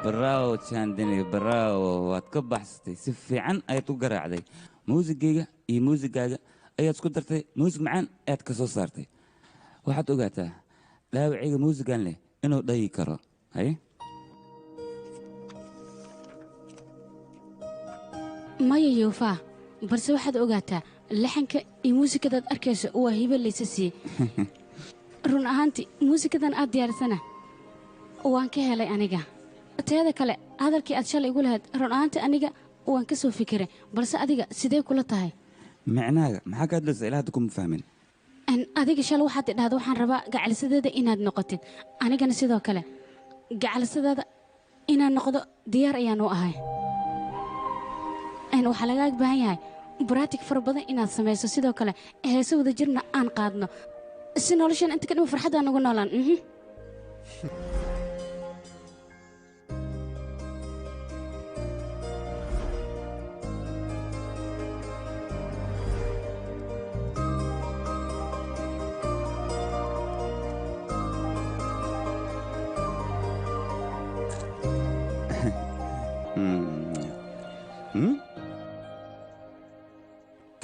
bravo Chandini, bravo. Waad ka baxsatay, si fiican ayaad u garaacday. Muusigayga iyo muusigaaga ayaad isku dartay, muusig macaan ayaad ka soo saartay. Waxaad ogaataa dhaawacayga muusigan leh inuu dhayi karo. Haye. Maya Yuufa, balse waxaad ogaataa laxanka iyo muusikadaad arkayso waa hibo laysa siiyey. Run ahaantii muusikadan aad diyaarisana waan ka helay aniga. Teeda kale, hadalkii aad shalay igu lahayd run ahaantii aniga waan ka soo fikiray, balse adiga sidee kula tahay? Micnaaga maxaa ka hadlaysaa? Ilaa hadda kuma fahmin. Adiga shalay waxaad idhahda waxaan rabaa gacalisadeeda inaad noqotid, anigana sidoo kale gacalisadaada inaan noqdo diyaar ayaan u ahay. Waxaa lagaaga baahan yahay baraatig fara badan inaad samayso, sidoo kale heese wada jirna aan qaadno si noloshan inta ka dhima farxad aan ugu noolaan.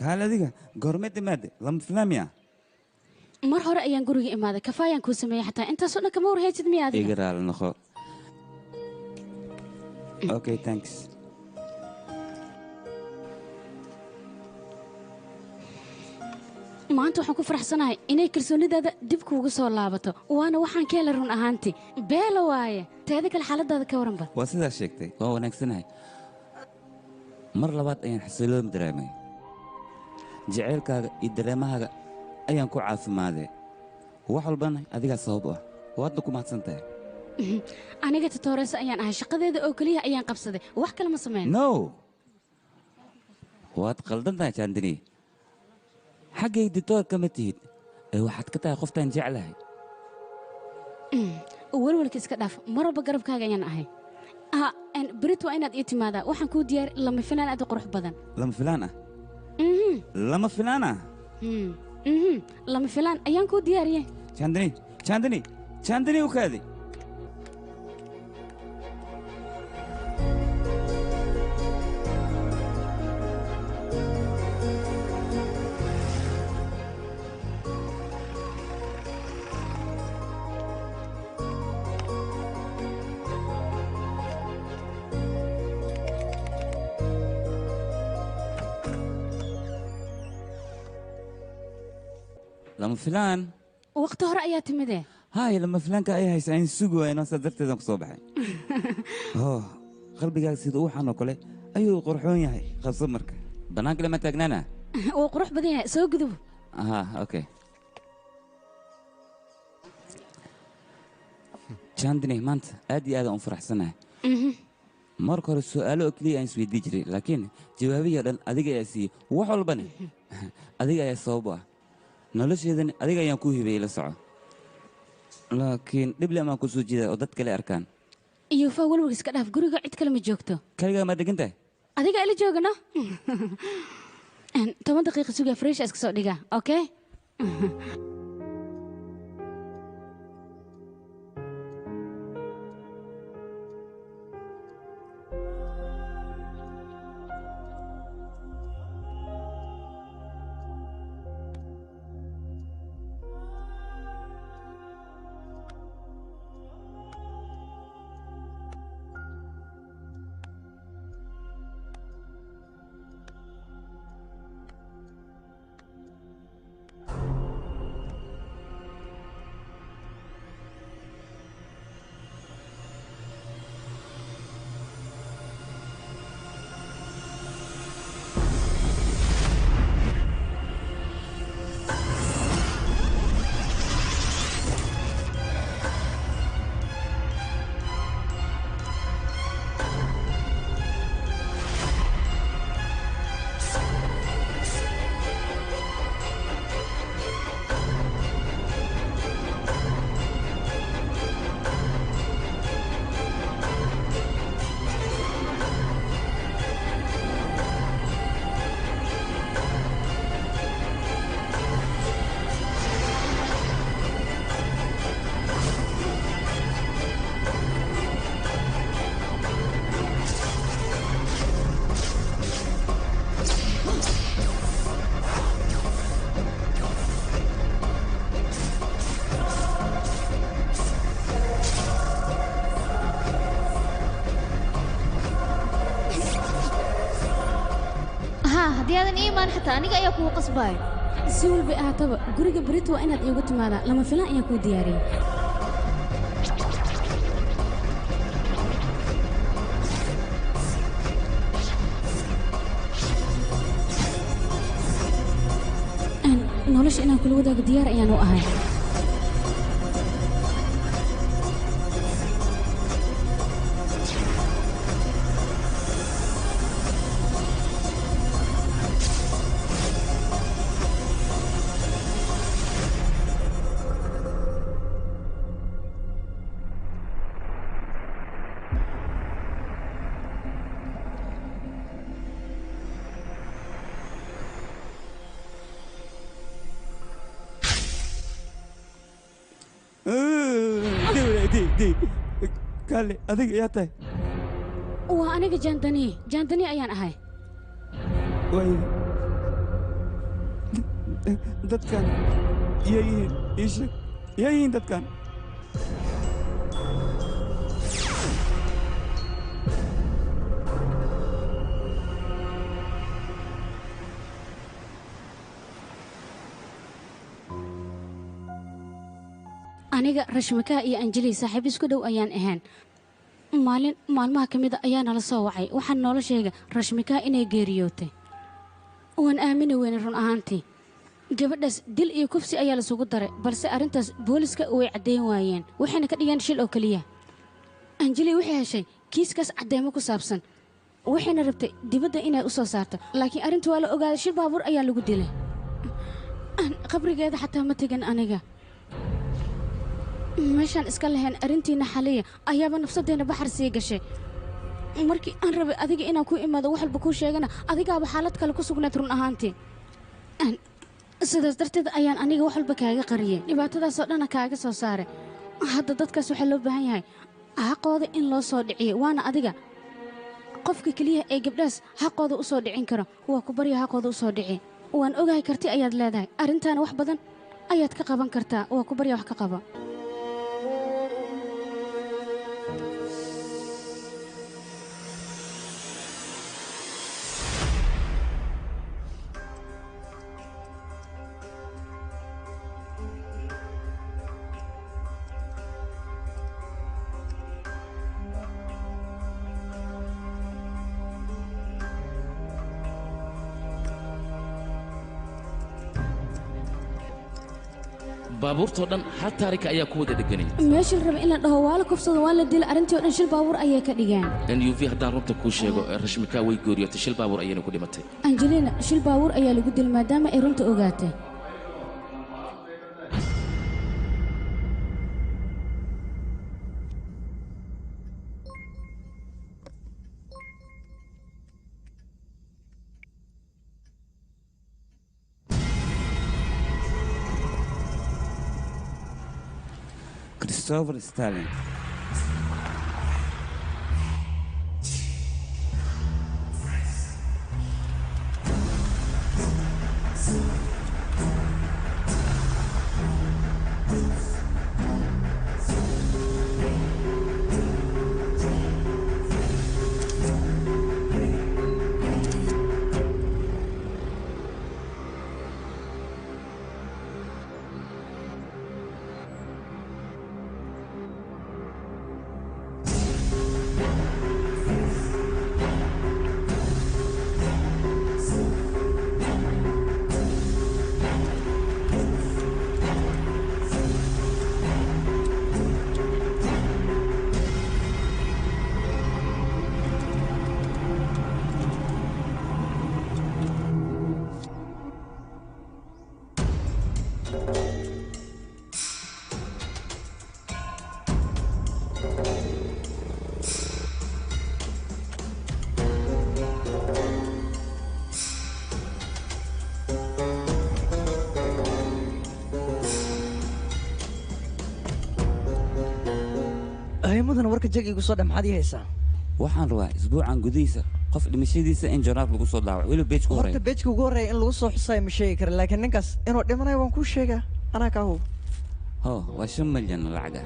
Kaal adiga goormeed imaade lama filaamiya. Mar hore ayaan guriga imaaday, kafaayaan kuu sameeyey xataa intaasoo dhan kama warhaysid miya adiga? Iga raali noqo. Okay, thanks. Maanta waxaan ku faraxsanahay inay kalsoonidaada dib kuugu soo laabato, waana waxaan ka helay run ahaantii. Beelo waaye, teeda kale xaaladaada ka waranba. Waa sidaas sheegtay, waa wanaagsanahay. Mar labaad ayaan xasiloon dareemay. Jaceylkaaga iyo dareemahaaga ayaan ku caafimaaday. Wax walbana adigaa sabab u ah, waadna ku mahadsan tahay. Aniga tatooreysa ayaan ahay, shaqadeeda oo keliya ayaan qabsaday, wax kale ma sameyn. No, waad qaldan tahay Chandini. Xaggay ditoor kama tihid, ee waxaad ka tahay qoftaan jeclahay. Welwelka iska dhaaf, mar walba garabkaaga ayaan ahay. Ha, berit waa inaad ii timaadaa, waxaan kuu diyaar lama filaan aad u qurux badan. Lama filaan ah? Lama filaan ah? Lama filaan ayaan kuu diyaariyey. Chandini, Chandini, Chandini u kaadi. Lama filaan. Waqti hore ayaa timidee. Haay, lama filaanka ay haysa aan sugi waayno, saa darteedaan ku soo baxay. Oh, qalbigaaga sida uxan oo kale ayuu qurxoon yahay. Qabso marka. Bannaanka lama taagnaana. Wuu qurux badan yahay, soo gudub. Aha, okay. Chandini, maanta aad iyo aad aan u faraxsanahay. Marka hore su'aalo oo keliya aan isweydii jiray, laakiin jawaabihii oo dhan adiga ayaa siiyey. Wax walbana adiga ayaa sabab u ah. Nolosheedana adiga ayaan kuu hibeeyey, la soco. Laakiin dhib le amaan ku soo jeedaa oo dad kale arkaan. Iyuufa, welwel iska dhaaf, guriga cid kale ma joogto. Kaligaa ma degan tahay? Adiga ila joogano. 10 daqiiqo sugaa, fresh iska soo dhigaa, okay? Haddii aadan ii imaan xataa aniga ayaa kugu qasbaayo. Si walba ahaataba, guriga berit waa inaad iigu timaadaa, lama filaan ayaan kuu diyaariyey. Nolosha inaan kula wadaago diyaar ayaan u ahay. Kaale, adiga yaa tahay? Waa aniga Jaandani, Jaandani ayaan ahay. Waay, Dadkan yayihiin ii sheeg, yayihiin dadkan. Aniga Rashmika iyo Anjali saaxiib isku dhow ayaan ahaan. Maalin maalmaha ka mid a ayaa nala soo wacay, waxaan noola sheegay Rashmika inay geeriyootay. Waan aamini weynay run ahaantii. Gabadhaas dil iyo kufsi ayaa lasugu daray, balse arrintaas booliska way caddayn waayeen, waxayna ka dhigeen shil oo keliya. Anjali waxay heshay kiiskaas cadeymo ku saabsan, waxayna rabtay dibadda inay u soo saarto, laakiin arrinta waa la ogaaday, shil baabuur ayaa lagu dilay. Qabrigeeda xataa ma tegin aniga. Meeshaan iska lahayn arrintiina xaliya ayaaba nafsadeenna baxar sii gashay. Markii aan rabay adiga inaan ku imaado wax walba kuu sheegana, adigaaba xaalad kale ku sugnayd run ahaantii. Sidaas darteed ayaan aniga wax walba kaaga qariyey, dhibaatadaasoo dhanna kaaga soo saaray. Hadda dadkaas waxaa loo baahan yahay xaqooda in loo soo dhiciyo, waana adiga qofka keliya ee gabdhahaas xaqooda u soo dhicin karo. Waa ku barya, xaqooda u soo dhici. Waan ogahay karti ayaad leedahay, arrintaana wax badan ayaad ka qaban kartaa. Waa ku barya, wax ka qaba. Baabuurtoo dhan hal taarika ayaa ku wada dheganay. Meesha la rabay in la dhaho waa la kufsado, waa la dilay, arrintii oo dhan shil baabuur ayay ka dhigeen. Nuv, haddaan runta kuu sheego, Rashmika way gooriyootay, shil baabuur ayayna ku dhimatay. Angelina shil baabuur ayaa lagu dilay maadaama ay runta ogaatay. Christopher Stalin. Mudan, warka jag igu soo dha, maxaad ii haysaa? Waxaan rabaa isbuucan gudihiisa qof dhimashadiisa in joornaal lagu soo daawaco, weliba beejka Horta horeeya. Beejka ugu horreeya in lagu soo xusayo ma sheegi kara, laakiin ninkaas inuu dhimanayo waan kuu sheegaa, anaa kaa hub. Ho, waa 5 milyan lacag ah.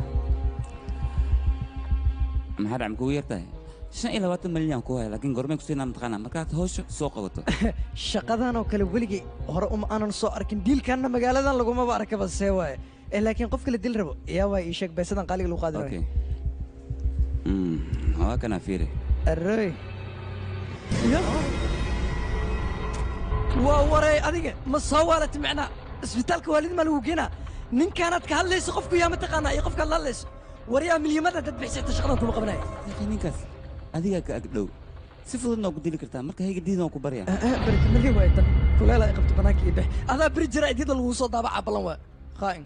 Maxaa dhac, makugu yar tahay? 25 milyan ku haya, laakiin gormay ku siinaa mataqaanaa? Markaad hawsha soo qabato. Shaqadan oo kale weligay hore uma aanan soo arkin, diilkanna magaaladan lagumaba arkaba, see waaye. Laakiin qofka la dil rabo yaa waay? Ii sheeg beesadan qaaliga lagu qaadi Okay. waayo. Waa kanaa, fiiri. Arroy ya, waa waray. Adiga ma soo waalatay? Macnaa isbitaalka waalid maa lagu geenaa? Ninkaanaad ka hadlayso qofku yaa mataqaanaa iyo qofkaad la hadlayso? Waryaa, milyamada dad bixisata shaqadan kuma qabanaya. Laakiin ninkaas adigaa ka agdhow, si fududna waa ku dili kartaa, marka hayga diidan, waan ku baryaa. Barka milyan waay tan, kuleel ay qabto, banaanka iyo bix. Adaa beri jira idyada lagu soo daabaca, ballan waa khaa'in.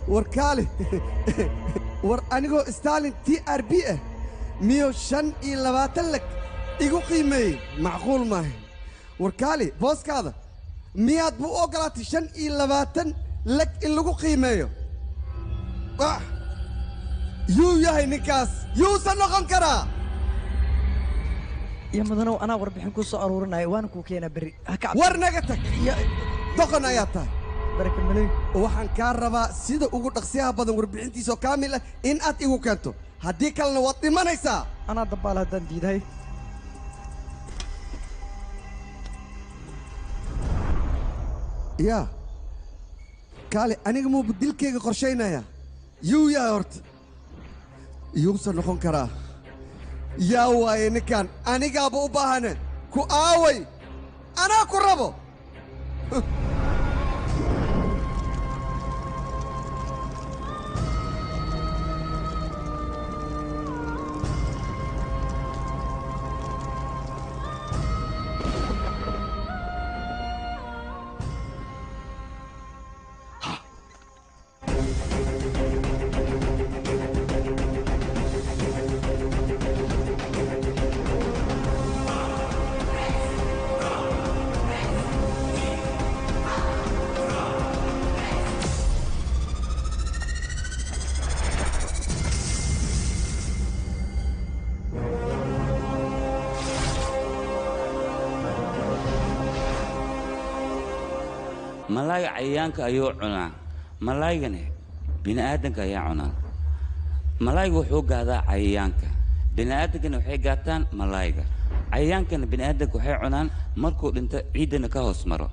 War kaali, war anigoo Stalin TRB ah miyo 25 lag Igu qiimeeyey macquul maaha. Warkaali booskaada miyaad buu ogolaatay 25 lag in lagu qiimeeyo? Ah! Yuu yahay ninkaas, yuusan noqon karaa. Iyo mudanow, anaa warbixin ku soo aruurinaya, waana kuu keenaa berri. Ha ka cabsan. War naga tag, doqon ayaa tahay. Baraka maley. Waxaan kaa rabaa sida ugu dhaqsiyaha badan warbixintiisoo kaamil ah in aad igu keento, haddii kalena waad dhimanaysaa. Anaa dabaal haddaan diidahay. Yaa kaale, aniga muuba dilkayga qorshaynaya? Yuu yahay horta, yuusan noqon karaa? Yaa waaye ninkan? Anigaaba u baahane ku aaway, anaa ku rabo. Malaayga cayayaanka ayuu cunaa, malaaygana bini'aadanka ayaa cunaa. Malaayga wuxuu gaadaa cayayaanka, bini'aadankana waxay gaataan malaayga. Cayayaankana bini'aadanka waxay cunaan markuu dhinto, ciiddana ka hoos maro.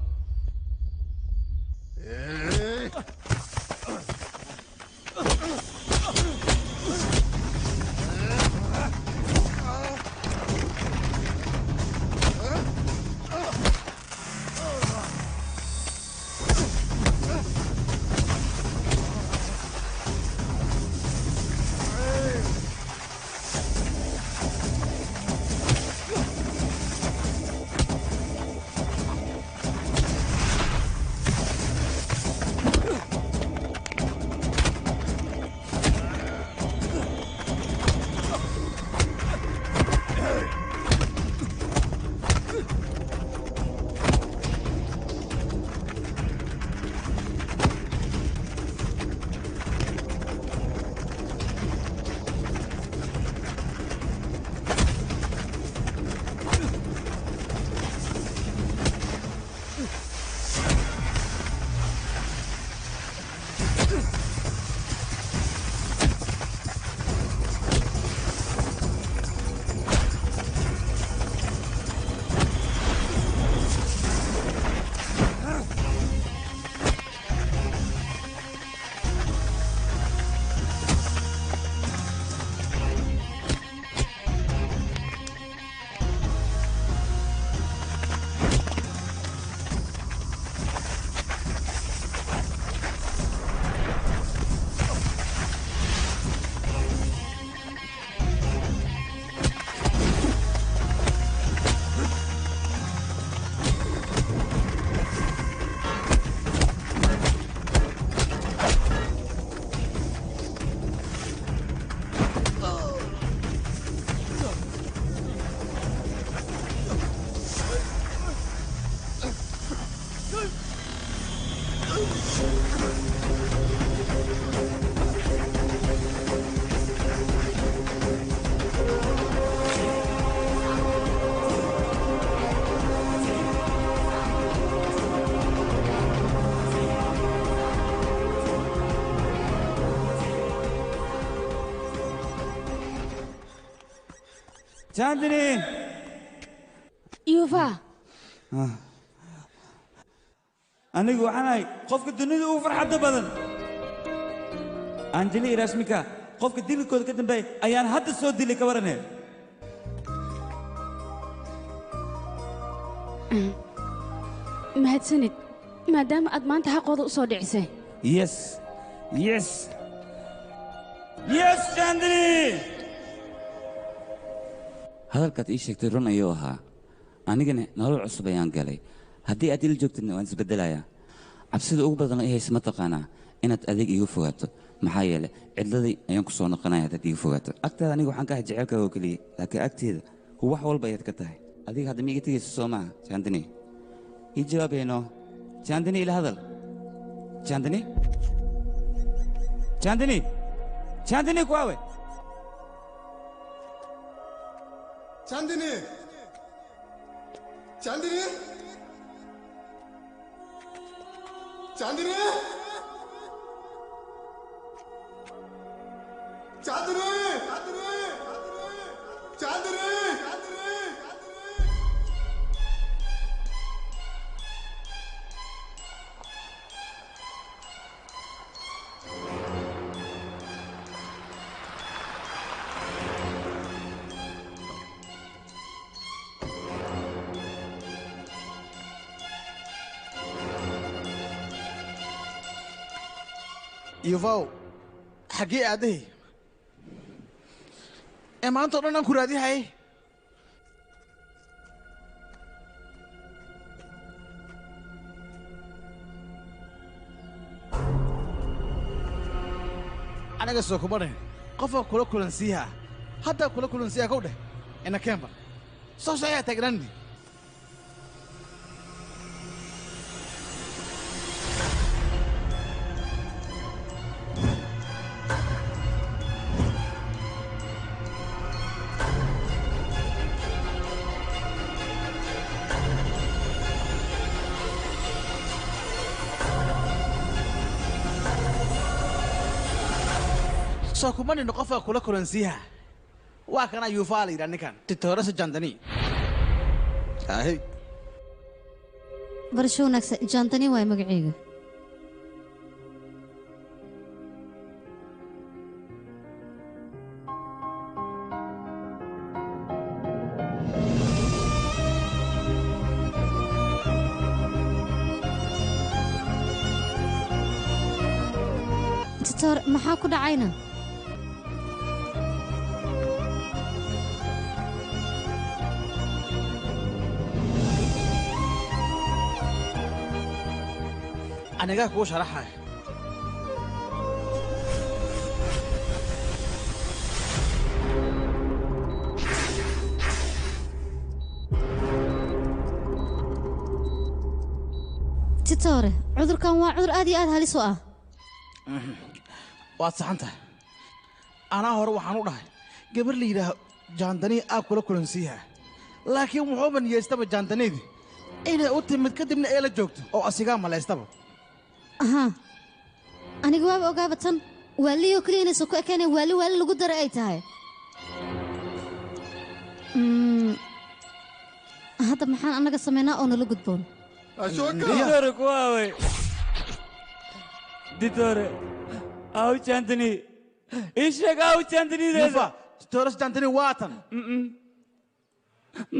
Chandni. Yuva. Anigu waxaan ahay qofka dunida ugu farxadda badan. Anjali iyo Rashmika qofka dilkooda ka dambeeyay ayaan hadda soo dilay, ka warane. Mahadsanid, maadaama aad maanta xaqooda u soo dhicisay. Yes, yes, yes, Chandni. Hadalkaad ii sheegtay run ayuu ahaa. Anigana nolol cusub ayaan galay. Haddii aad ila joogtidna waan isbeddelayaa. Cabsida ugu badan oo i haysa ma taqaanaa? Inaad adeeg iiga fogaato, maxaa yeelay cidladii ayaan ku soo noqonaya haddaad iiga fogaato. Agtaada aniga waxaan ka ahay jecelkaaga oo keliya, laakiin agteeda Wax walba ayaad ka tahay. Adiga hadda ma iga tegayso soo maaha, Chandani? Ii jawaabayno. Chandani, ila hadal. Chandani? Chandani? Chandani ku aawe? Chandani! Chandani! Chandani! Chandani! Chandani! Yuvaw, xaggee aadahay? Ee maanta oo dhan aan ku raadihay. Aniga soo kuma dhahin qofka kula kulansiiha, haddaa kula kulansiiha kow dheh ina keenba soo socoyaa taagnaani. Soo kuma nino qofka kula kulansiiha, waa kana Yuufaa la yidhaha ninkan Titoorasa Jandani. Ahay, Barasho wanaagsan, Jandani waay magacayga. Titoor, maxaa ku dhacayna? Anigaa kuu sharaxaya. Titoore, cudurkan waa cudur aad iyo aad halis u ah. Waad saxan tahay. Anaa hore waxaan u dhahay gabar la yidhaaho Jaandanii aa kula kulansiiha, laakiin wuxuuba niyeystaba Jaandaniidii inay u timid kadibna ee la joogto oo asigaa malaystaba. Ahaa, aniga waaba ogaaba tan waaliyoo keliya inaysan ku ekaynay, waali waali lagu daray ay tahay. Hadda maxaan annaga samaynaa oo nala gudboon? Ditore ku aaway? Ditore, aw Chandani, ii sheeg aw Chandanideeda. Yufa, Titoorasa Jandani waa tan.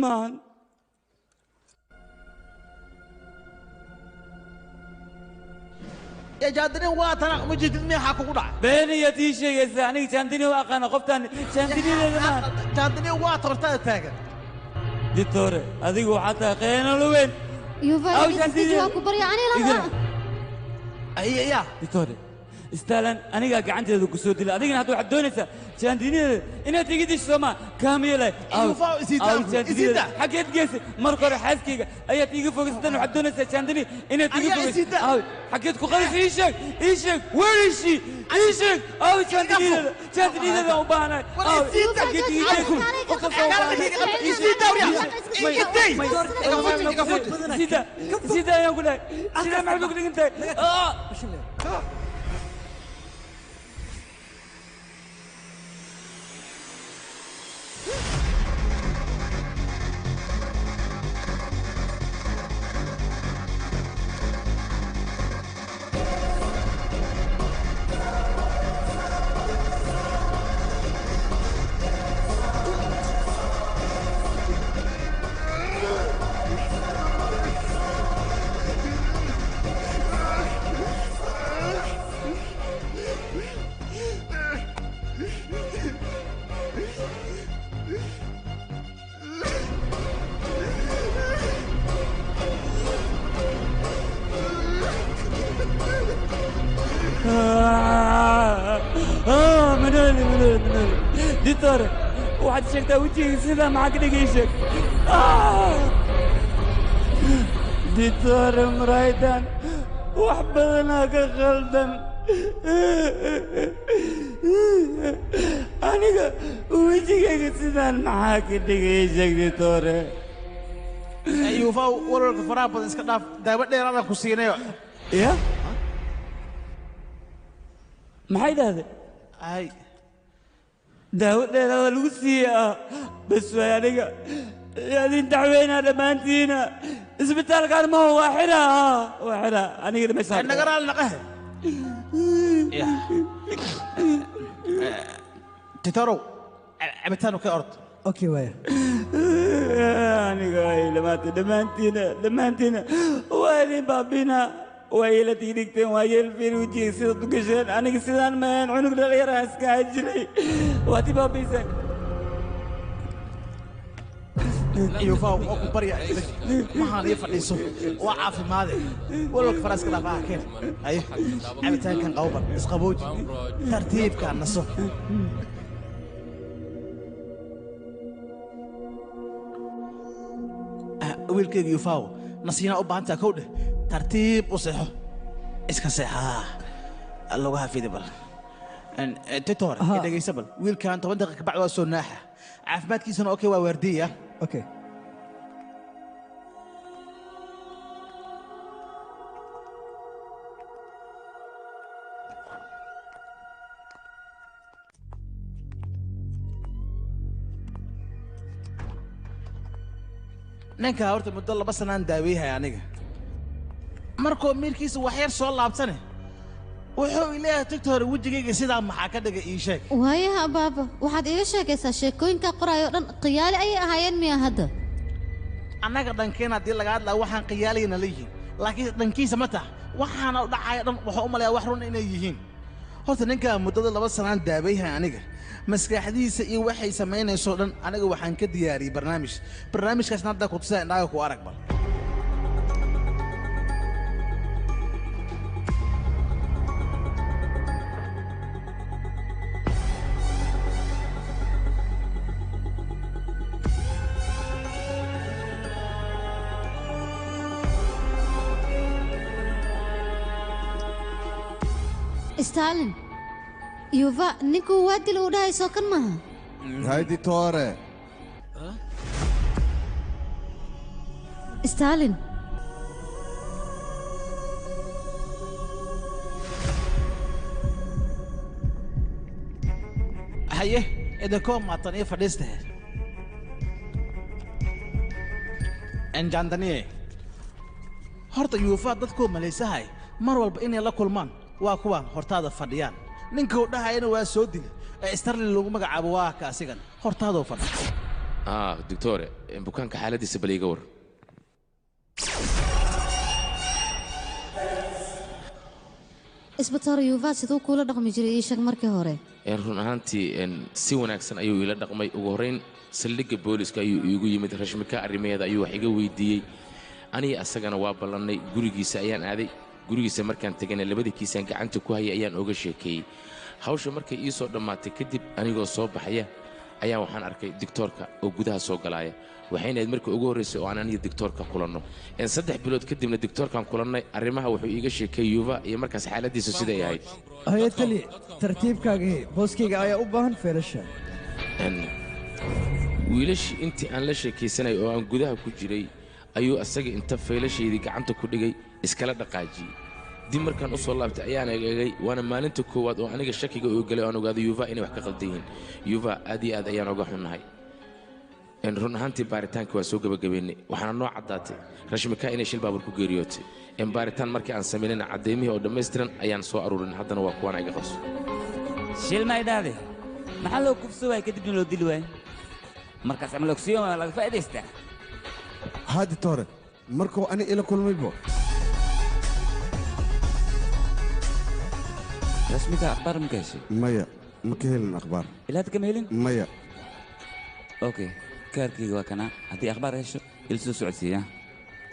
Maahan. Ya Jandani waa tan, ma jeedid miyaa kugu dhacay? Beeniyaad ii sheegaysaa, aniga Chandani u aqaana qoftaan Chandanideeda maahan. Jandani waa tabartaada taagan. Ditore, adigu waxaa tahay kheenalo weyn. Yuufa, Aw, iga waa ku barya aniga Igala. Ya Ditore, istaalan anigaa gacanteeda ku soo dilay, adigana hadda waxaad doonaysaa Chandanideeda inaad iga disho soomaa? Kaama yeelay. Yuufa, isiidaa, isiidaa. Xaggeed geysay? Marka hore xaaskayga ayaad iiga fogaysatan, waxaad doonaysaa Chandani inaad iga Aniga fogayso. isiidaa. Aw, xaggeed ku qaris? Ii sheeg, ii sheeg, where is she? Ii sheeg, aw Chandanideeda, Chandanideeda u baahanahay. War Aw, isiidaa. xaggeed iiga geysay? Qof kasta u baahanahay. Isiidaa, waryaa. Iday. Iga fuji, iga fuji. Isiidaa, isiidaa ayaan ku dhahay. Isiidaa, maxaad ugu dhigan tahay? Ah! Manoli, Manoli, Manoli. Ditore, Waxaad sheegtaa wejigayga sidaa maxaa ka dhigay sheeg. Ditore muraydan wax badanaa ka khaldan. Aniga wejigayga sidaan maxaa ka dhigay sheeg ditore. Yuufa walwalka faraha badan iska dhaaf, daawo dheeraadaan ku siinayo. Ya maxay dhahday? Ay daawo dheeraada lagu siiyaa bas waay. Aniga adin dacweynaa dhammaantiina. Isbitaalkaan maho waa xiraa, waa xiraa aniga dhimashaa. Naga raali naqahe. Titorow cabitaanu ka ord. Okay waaya. Aniga ay dhamaatay dhammaantiina, dhammaantiina waa idin baabinaa. Waa ila tiidhigteen, waa yeelfiin wejiga sidaad u gasheen. Aniga sidaan mahan, cunug dhalinyaraan iska ahaan jiray, waad i baabiiseen. Yuufa waa ku barya, maxaan ii fadhiiso, waa caafimaade. Walwalka faraha iska dhaaf, ah keen. Haye cabitaankan qabo, bal isqabooji, tartiibkaa naso. Wiilkayga Yuufaaw, nasiinaa u baahan taha kow dheh, tartiib u seexo, iska seexaa, lugaha fidi bal. Titor dhegaysa bal, wiilkan 10 daqiiqa kabacdi waa soo naaxa, caafimaadkiisana okay, waa waardiya. Okay. Ninka horta muddo 2 sanaan daaweeyhay aniga. Markuu miirkiisa wax yar soo laabtane wuxuu ileeyahay tigta hore wejigayga sidaa maxaa ka dhigay ii sheeg. Waayaha baaba, waxaad iiga sheekaysaa sheekooyinka qoraayo dhan khiyaali ayay ahaayeen miya hadda? Annaga dhankeen haddii laga hadlaa waxaan khiyaaligana la yihiin, laakiin dhankiisa ma taha. Waxaana u dhacaya dhan wuxuu u malayaa wax run inay yihiin. Horta ninkaa muddada 2 sanaan daaweeyhay aniga, maskaxdiisa iyo waxay samaynayso dhan aniga waxaan ka diyaariyey barnaamij. Barnaamijkaasna hadda ku tusaa, indhaaga ku arag bal. Stalin, Yuva ninkuu waa dil uu dhahay soo kan maaha? Haydi toore. Stalin, haye idinkoo maatan ii fadhiista. Enjandaniye, horta Yuufa dadkuu malaysahay mar walba inay la kulmaan waa kuwaan hortaada fadhiyaan. Ninka uu dhahayana waa soo dila ee Starlin lagu magacaabo, waa ka asigan hortaadoo fadhi. Ah doctore, bukaanka xaaladiisa bal iiga war. Isbitaar Yuva siduu kuula dhaqmi jiray ii sheeg markii hore. Run ahaantii si wanaagsan ayuu iila dhaqmay. Ugu horrayn saldhigga booliska ayuu iigu yimid, Rashmika arrimaheeda ayuu wax iga weydiiyey. Aniga asagana waa ballannay, gurigiisa ayaan aaday. Gurigiisa markaan tegayna labadii kiisaan gacanta ku hayay ayaan oga sheekeeyey hawsha. Markay ii soo dhammaatay kadib, anigoo soo baxaya ayaa waxaan arkay digtoorka oo gudaha soo galaaya. Waxayna ahayd markii ugu horraysay oo aan aniga digtoorka kulanno. 3 bilood kadibna digtoorkaan kulannay. Arrimaha wuxuu iiga sheekeeyey Yuva iyo markaas xaaladiisu siday ahayd. Haye tali, tartiibkaaga he, booskayga ayaa u baahan feelasha. Wiilashii intii aan la sheekaysanay oo aan gudaha ku jiray ayuu asaga inta faylashaydii gacanta ku dhigay iskala dhaqaajiyey. Dib markaan u soo laabtay ayaan eegay, waana maalinta koowaad oo aniga shakiga uu galay oo aan ogaaday Yuva inay wax ka qaldan yihiin. Yuva, aad iyo aad ayaan oga xunnahay. Run ahaantii baaritaanka waa soo gebagabeynay, waxaana noo caddaatay Rashmika inay shil baabuur ku geeriyootay. Baaritaan markii aan samaynayna caddeymihii oo dhammaystiran ayaan soo aruurin, haddana waa kuwaana iga qabso. Shil may dhahde, maxaa loo kufso waay kadibna loo dili waay? Markaas ama logsiyo waa laga faa'iidaystaa. Haadi toore, markuu ani ila kulmaybo. Rasmiga akhbaar ma ka heshay? Maya, ma ka helin akhbaar. Ilaa hadda kama helin? Maya. Okay, kaarkayga waa kana, haddii akhbaar hesho ila soo socodsiiya.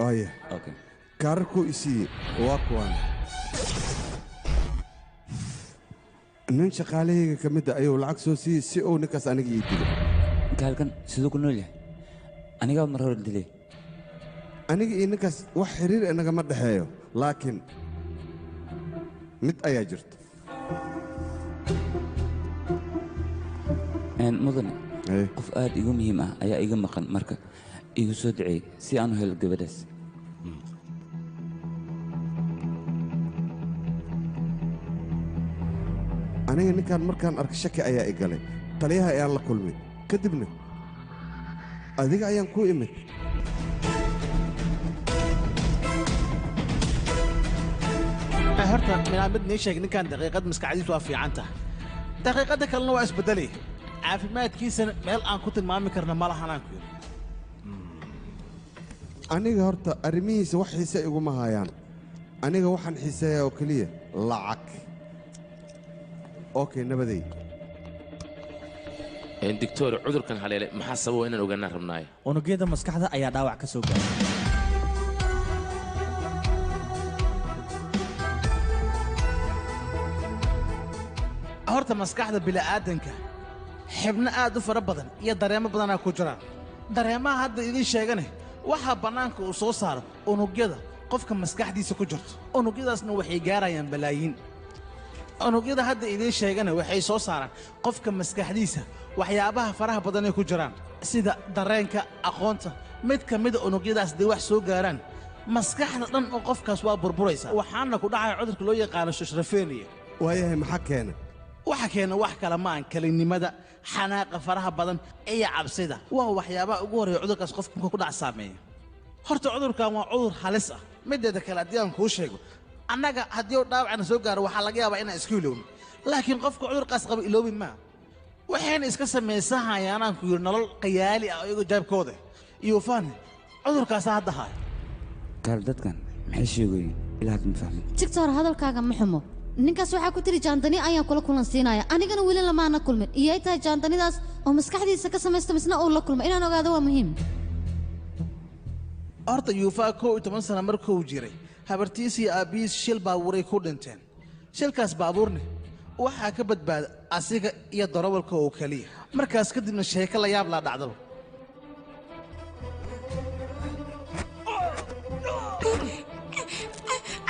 Aya. Okay. Kaararkuu isiiyey waa kuwaan. Nin shaqaalahayga ka mid a ayuu lacag soo siiyey si uu ninkaas aniga ii dilo. Gaalkan siduu ku nool yahay? Anigaa mar hore dilay. Aniga iyo ninkaas wax xiriir inagama dhexeeyo, laakiin mid ayaa jirta. Mudane, qof aad igu muhiim ah ayaa iga maqan, marka igu soo duceey si aan u helo gabadhaas. Aniga ninkaan markaan arkay shaki ayaa i galay. Taliyaha ayaan la kulmay, kadibna adiga ayaan ku imid. Horta minaa mid nii sheeg, ninkan daqiiqad maskaxdiisu waa fiican tahay, daqiiqadda kalena waa isbedelay. Caafimaadkiisana meel aan ku tilmaami karna ma lahan aan ku yidhi. Aniga horta arrimihiisa wax xiise iguma hayaan. Aniga waxaan xiiseeyaa oo keliya lacag. Okay, nabaday. Doctor, cudurkan haleelay maxaa sababa inaan ogaanaan rabnaaye? Unugyada maskaxda ayaa dhaawac ka soo gaaray. Horta maskaxda bini'aadanka xibno aad u fara badan iyo dareemo badanaa ku jiraan. Dareemaha hadda idiin sheegane waxaa bannaanka uu soo saaro unugyada qofka maskaxdiisa ku jirto. Unugyadaasna waxay gaarayaan balaayiin. Unugyada hadda idiin sheegane waxay soo saaraan qofka maskaxdiisa waxyaabaha faraha badan ee ku jiraan, sida dareenka, aqoonta. Mid ka mida unugyadaas haday wax soo gaaraan, maskaxda dhan oo qofkaas waa burburaysa, waxaana ku dhacaya cudurka loo yaqaano shoshrafenia. Waayahay, maxaa keena? Waxa keena wax kale ma aan kelinimada, xanaaqa faraha badan iyo cabsida. Waa waxyaabaha ugu horreeya cudurkaas qofka markuu ku dhac saameeya. Horta cudurkan waa cudur halis ah. Mideeda kale haddii aan kuu sheego, annaga haddii uu dhaawacna soo gaaro waxaa laga yaabaa inaan iska ilowno, laakiin qofka cudurkaas qaba iloobi maa. Waxayna iska samaysanhayaan aan ku yidhi nolol qayaali ah iyagoo jaabkooda iyo faani cudurkaasaa hadda haaya. Gaal, dadkan maxay sheegayeen? Ilaa hadda ma fahmin. Tigtor, hadalkaaga ma xumo. Ninkaas waxaa ku tiri jaandani ayaan kula kulan siinaya, anigana weli lamaana kulmin. Iyay tahay jaandanidaas oo maskaxdiisa ka samaysta misna uu la kulmo, inaan ogaado waa muhiim. Horta Yuufaa 11 sano markuu jiray, habartiis iyo aabbihiis shil baabuuray ku dhinteen. Shilkaas baabuurne waxaa ka badbaada asiga iyo darawalka oo keliya. Markaas kadibna sheeko la yaab laa dhacdaba.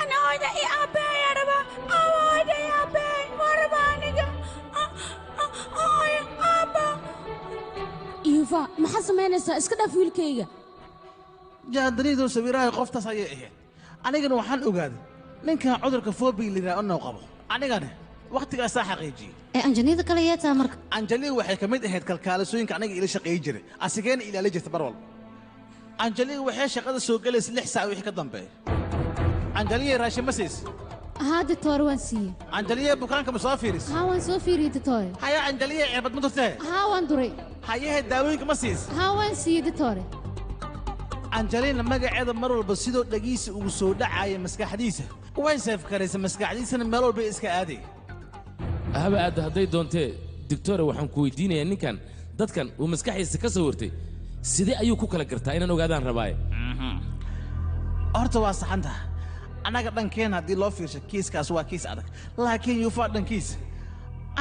Ana hooyada iyo aabbe ayaa rabaa. Hooyada iyo aabbe waa rabaa aniga. Hooyo, aabba. Yuufa, maxaad samaynaysaa? Iska dhaaf wiilkayga. Jaandanidu sawiraha qoftaas ayay ahayd. Anigana waxaan ogaaday ninkan cudurka fobi la yidhaha inuu qabo. Anigana wakhtigaasaa xaqiijiyey. Ee anjanida kale yaa tahay marka? Anjali waxay ka mid ahayd kalkaalisooyinka aniga ila shaqeey jiray, asigeena ilaali jirta mar walba. Anjali waxay shaqada soo galaysa 6 saac wixii ka dambeeya. Anjaliya raashin ma siis? Haa doctor, waan siiyey. Anjaliya bukaanka ma soo fiiris? Haa, waan soo fiiriyey doctor. Haya Anjaliya, cirbad ma durtee? Haa, waan duray. Hayahe daawooyinka ma siis? Haa, waan siiyey doctor. Anjalina magaceeda mar walba sidoo dhagiisa ugu soo dhacaya maskaxdiisa way seef karaysa, maskaxdiisana meel walba iska aaday. Haba aadda hadday doontee. Doctore, waxaan ku weydiinayaa ninkan dadkan uu maskaxdiisa ka soo wartay sidee ayuu ku kala gartaa? Inaan ogaadaan rabaaye. Horta waa saxantaha. Annaga dhankeen haddii loo fiirsho kiiskaas waa kiis adag, laakiin Yuufaa dhankiisa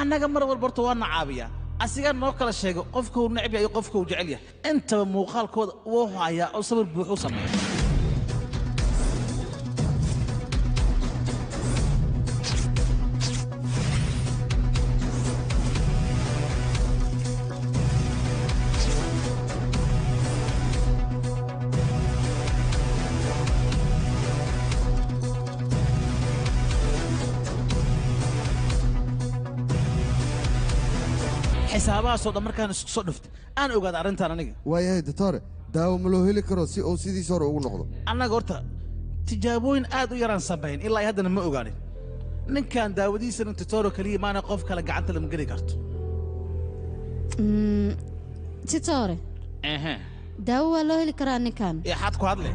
annaga mar walba horta waa na caabiyaa. Asigaa noo kala sheego qofka uu neceb yahay iyo qofka uu jecel yahay. Intaba muuqaalkooda wuu hayaa oo sawir buuxuu sameeya. Xisaabahaasoo dhan markaan isku soo dhuftay aan ogaada arrintan aniga. Waayahay doctore, daawo ma loo heli karo si uu sidiisa hore ugu noqdo? Annaga horta tijaabooyin aad u yaraan samayn, ilaa ay haddana ma ogaanin. Ninkan daawadiisana titoro keliya maana qof kale gacanta lama geli karto. Titore, daawo waa loo heli karaa ninkan. Ee xad ku hadle.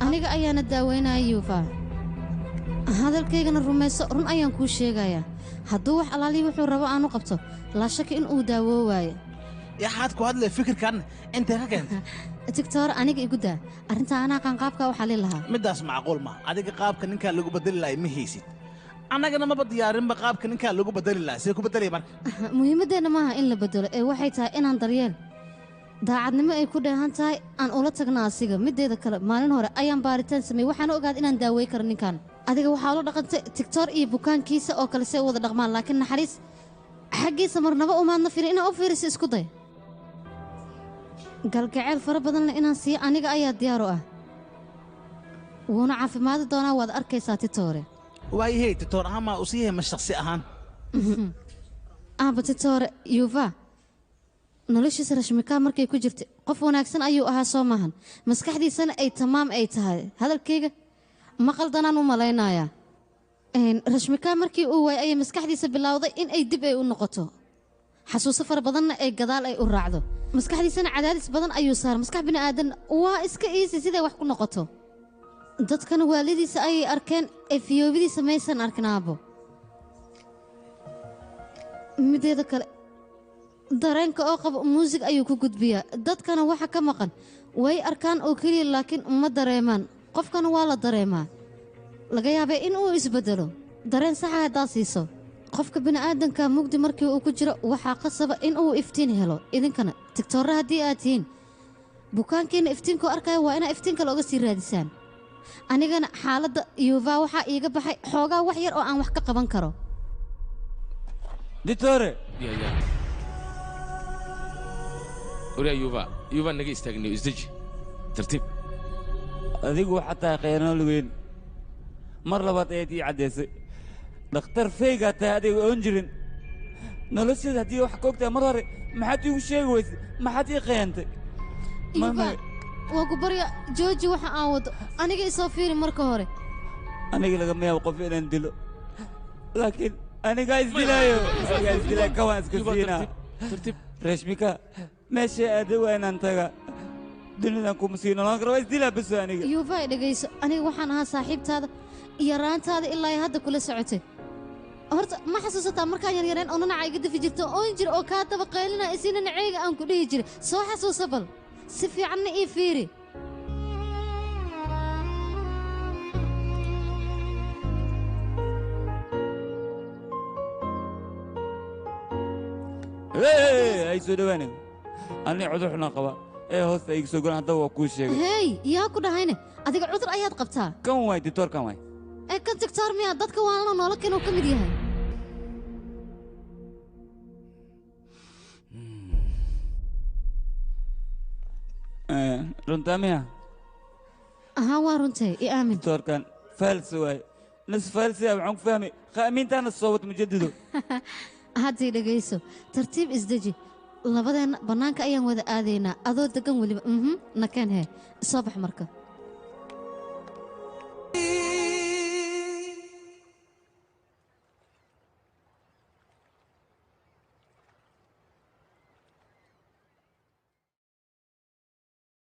Aniga ayaana daaweynaya Yuufa. Hadalkaygana rumayso, run ayaan kuu sheegayaa. Hadduu wax alaalihi wuxuu rabo aan u qabto, laa shaki in uu daawoo waayo. Yaxaad ku hadle, fikirkan intee ka keentay? Tigtoor, aniga igu daa arrintaa, anaa qaanqaabka u xalin lahaa. Middaas macquul ma adiga qaabka ninkaa lagu bedeli lahay ma haysid. Annagana maba diyaarinba qaabka ninkaa lagu bedeli lahaa. See ku bedelaya marka? Muhiimaddeenna maaha in la bedelo ee waxay tahay inaan daryeel daacadnimo ay ku dheehan tahay aan ula tagna asiga. Mideeda kale maalin hore ayaan baaritaan sameeyey, waxaana ogaaday inaan daawey karo ninkan. Adiga waxaa ula dhaqantay tigtoor iyo bukaankiisa oo kale say u wada dhaqmaan, laakiin naxariis xaggiisa marnaba umaadna fiirin. Inaa u fiiriso isku day. Galgaceel fara badanna inaan siiyo aniga ayaa diyaar u ah, wuuna caafimaadi doonaa, waad arkaysaa titoore. Waayahey titoor ahaan maa usii yahay ma shakhsi ahaan? Aaba titoore, yuva noloshiisa Rashmikaa markay ku jirtay qof wanaagsan ayuu ahaa soo maahan, maskaxdiisana ay tamaam ay tahay. Hadalkayga ma qaldanaan u malaynayaa. Rashmikaa markii uu waayay ayay maskaxdiisa bilowday in ay dib ay u noqoto, xasuuso fara badanna ay gadaal ay u raacdo, maskaxdiisana cadaadis badan ayuu saaray. Maskax bini'aadan waa iska iisi siday wax ku noqoto. Dadkana waalidiisa ayay arkeen ee fiyoobidiisa maysan arkin aabbo. Mideeda kale dareenka oo qabo muusig ayuu ku gudbiyaa, dadkana waxa ka maqan way arkaan oo keliya laakiin ma dareemaan. Qofkana waa la dareemaa, laga yaabee in uu isbeddelo dareen saxa haddaad siiso. Qofka bini'aadanka mugdi markii uu ku jiro waxaa qasaba in uu iftiin helo. Idinkana tigtoorre haddii aad tihiin bukaankiina iftiinkuu arkaya waa inaa iftiin kale oga sii raadisaan. Anigana xaaladda yuva waxaa iiga baxay xoogaa wax yar oo aan wax ka qaban karo. Ditore. Oryaa yuva, yuva naga istaagniyo, isdeji tartiib. Adigu waxaad tahay khiyaanool weyn. Mar labaad ayaad ii caddaysay dhakhtar feygaa tahay adiga oon jirin nolosheeda. Haddii wax ka ogtahay mar hore maxaad iigu sheegi weysay? Maxaad ii khiyaantay? Yuva, waa ku barya, jooji waxa aan wado, aniga isoo fiiri marka hore. Aniga lagama yaabo qof inaan dilo, laakiin anigaa isdilaayo, anigaa isdilaayo, kawaan iska siinaa. Rashmika meesha aada waa inaan tagaa, dunidan kuma sii noolaan karo, waa isdilaa bas aniga. Yuva, dhegayso, aniga waxaan ahaa saaxiibtaada yaraantaada ilaa ay hadda kula socotay. Horta ma xasuusataa markaan yaryareen oo nanaca iga dafi jirta oon jir oo kaa daba qaylina isina naceyga aan ku dhihi jiray? Soo xasuusa bal, si fiicanna ii fiiri. Ay soo dhawaane, ani cudur xunaan qabaa ee hoosta iga soo golan. Haddaba waa kuu sheegay. Hey, yaa ku dhahayne adiga cudur ayaad qabtaa? Kan waay ditoor, kan waay. Ee kan tigtoor miyaa? Dadka waalana noola keenuu ka mid yahay. Runtaa miya? Ahaa, waa runtay, i aamin. Ditoorkan faalsi waay, nas faalsi ah, waxaan ku fahmay qaamiintaana soo wad mujadido. Haddii dhegayso, tartiib isdeji, labadeenna bannaanka ayaan wada aadaynaa adoo degan weliba. Nakeen hee, soo bax marka.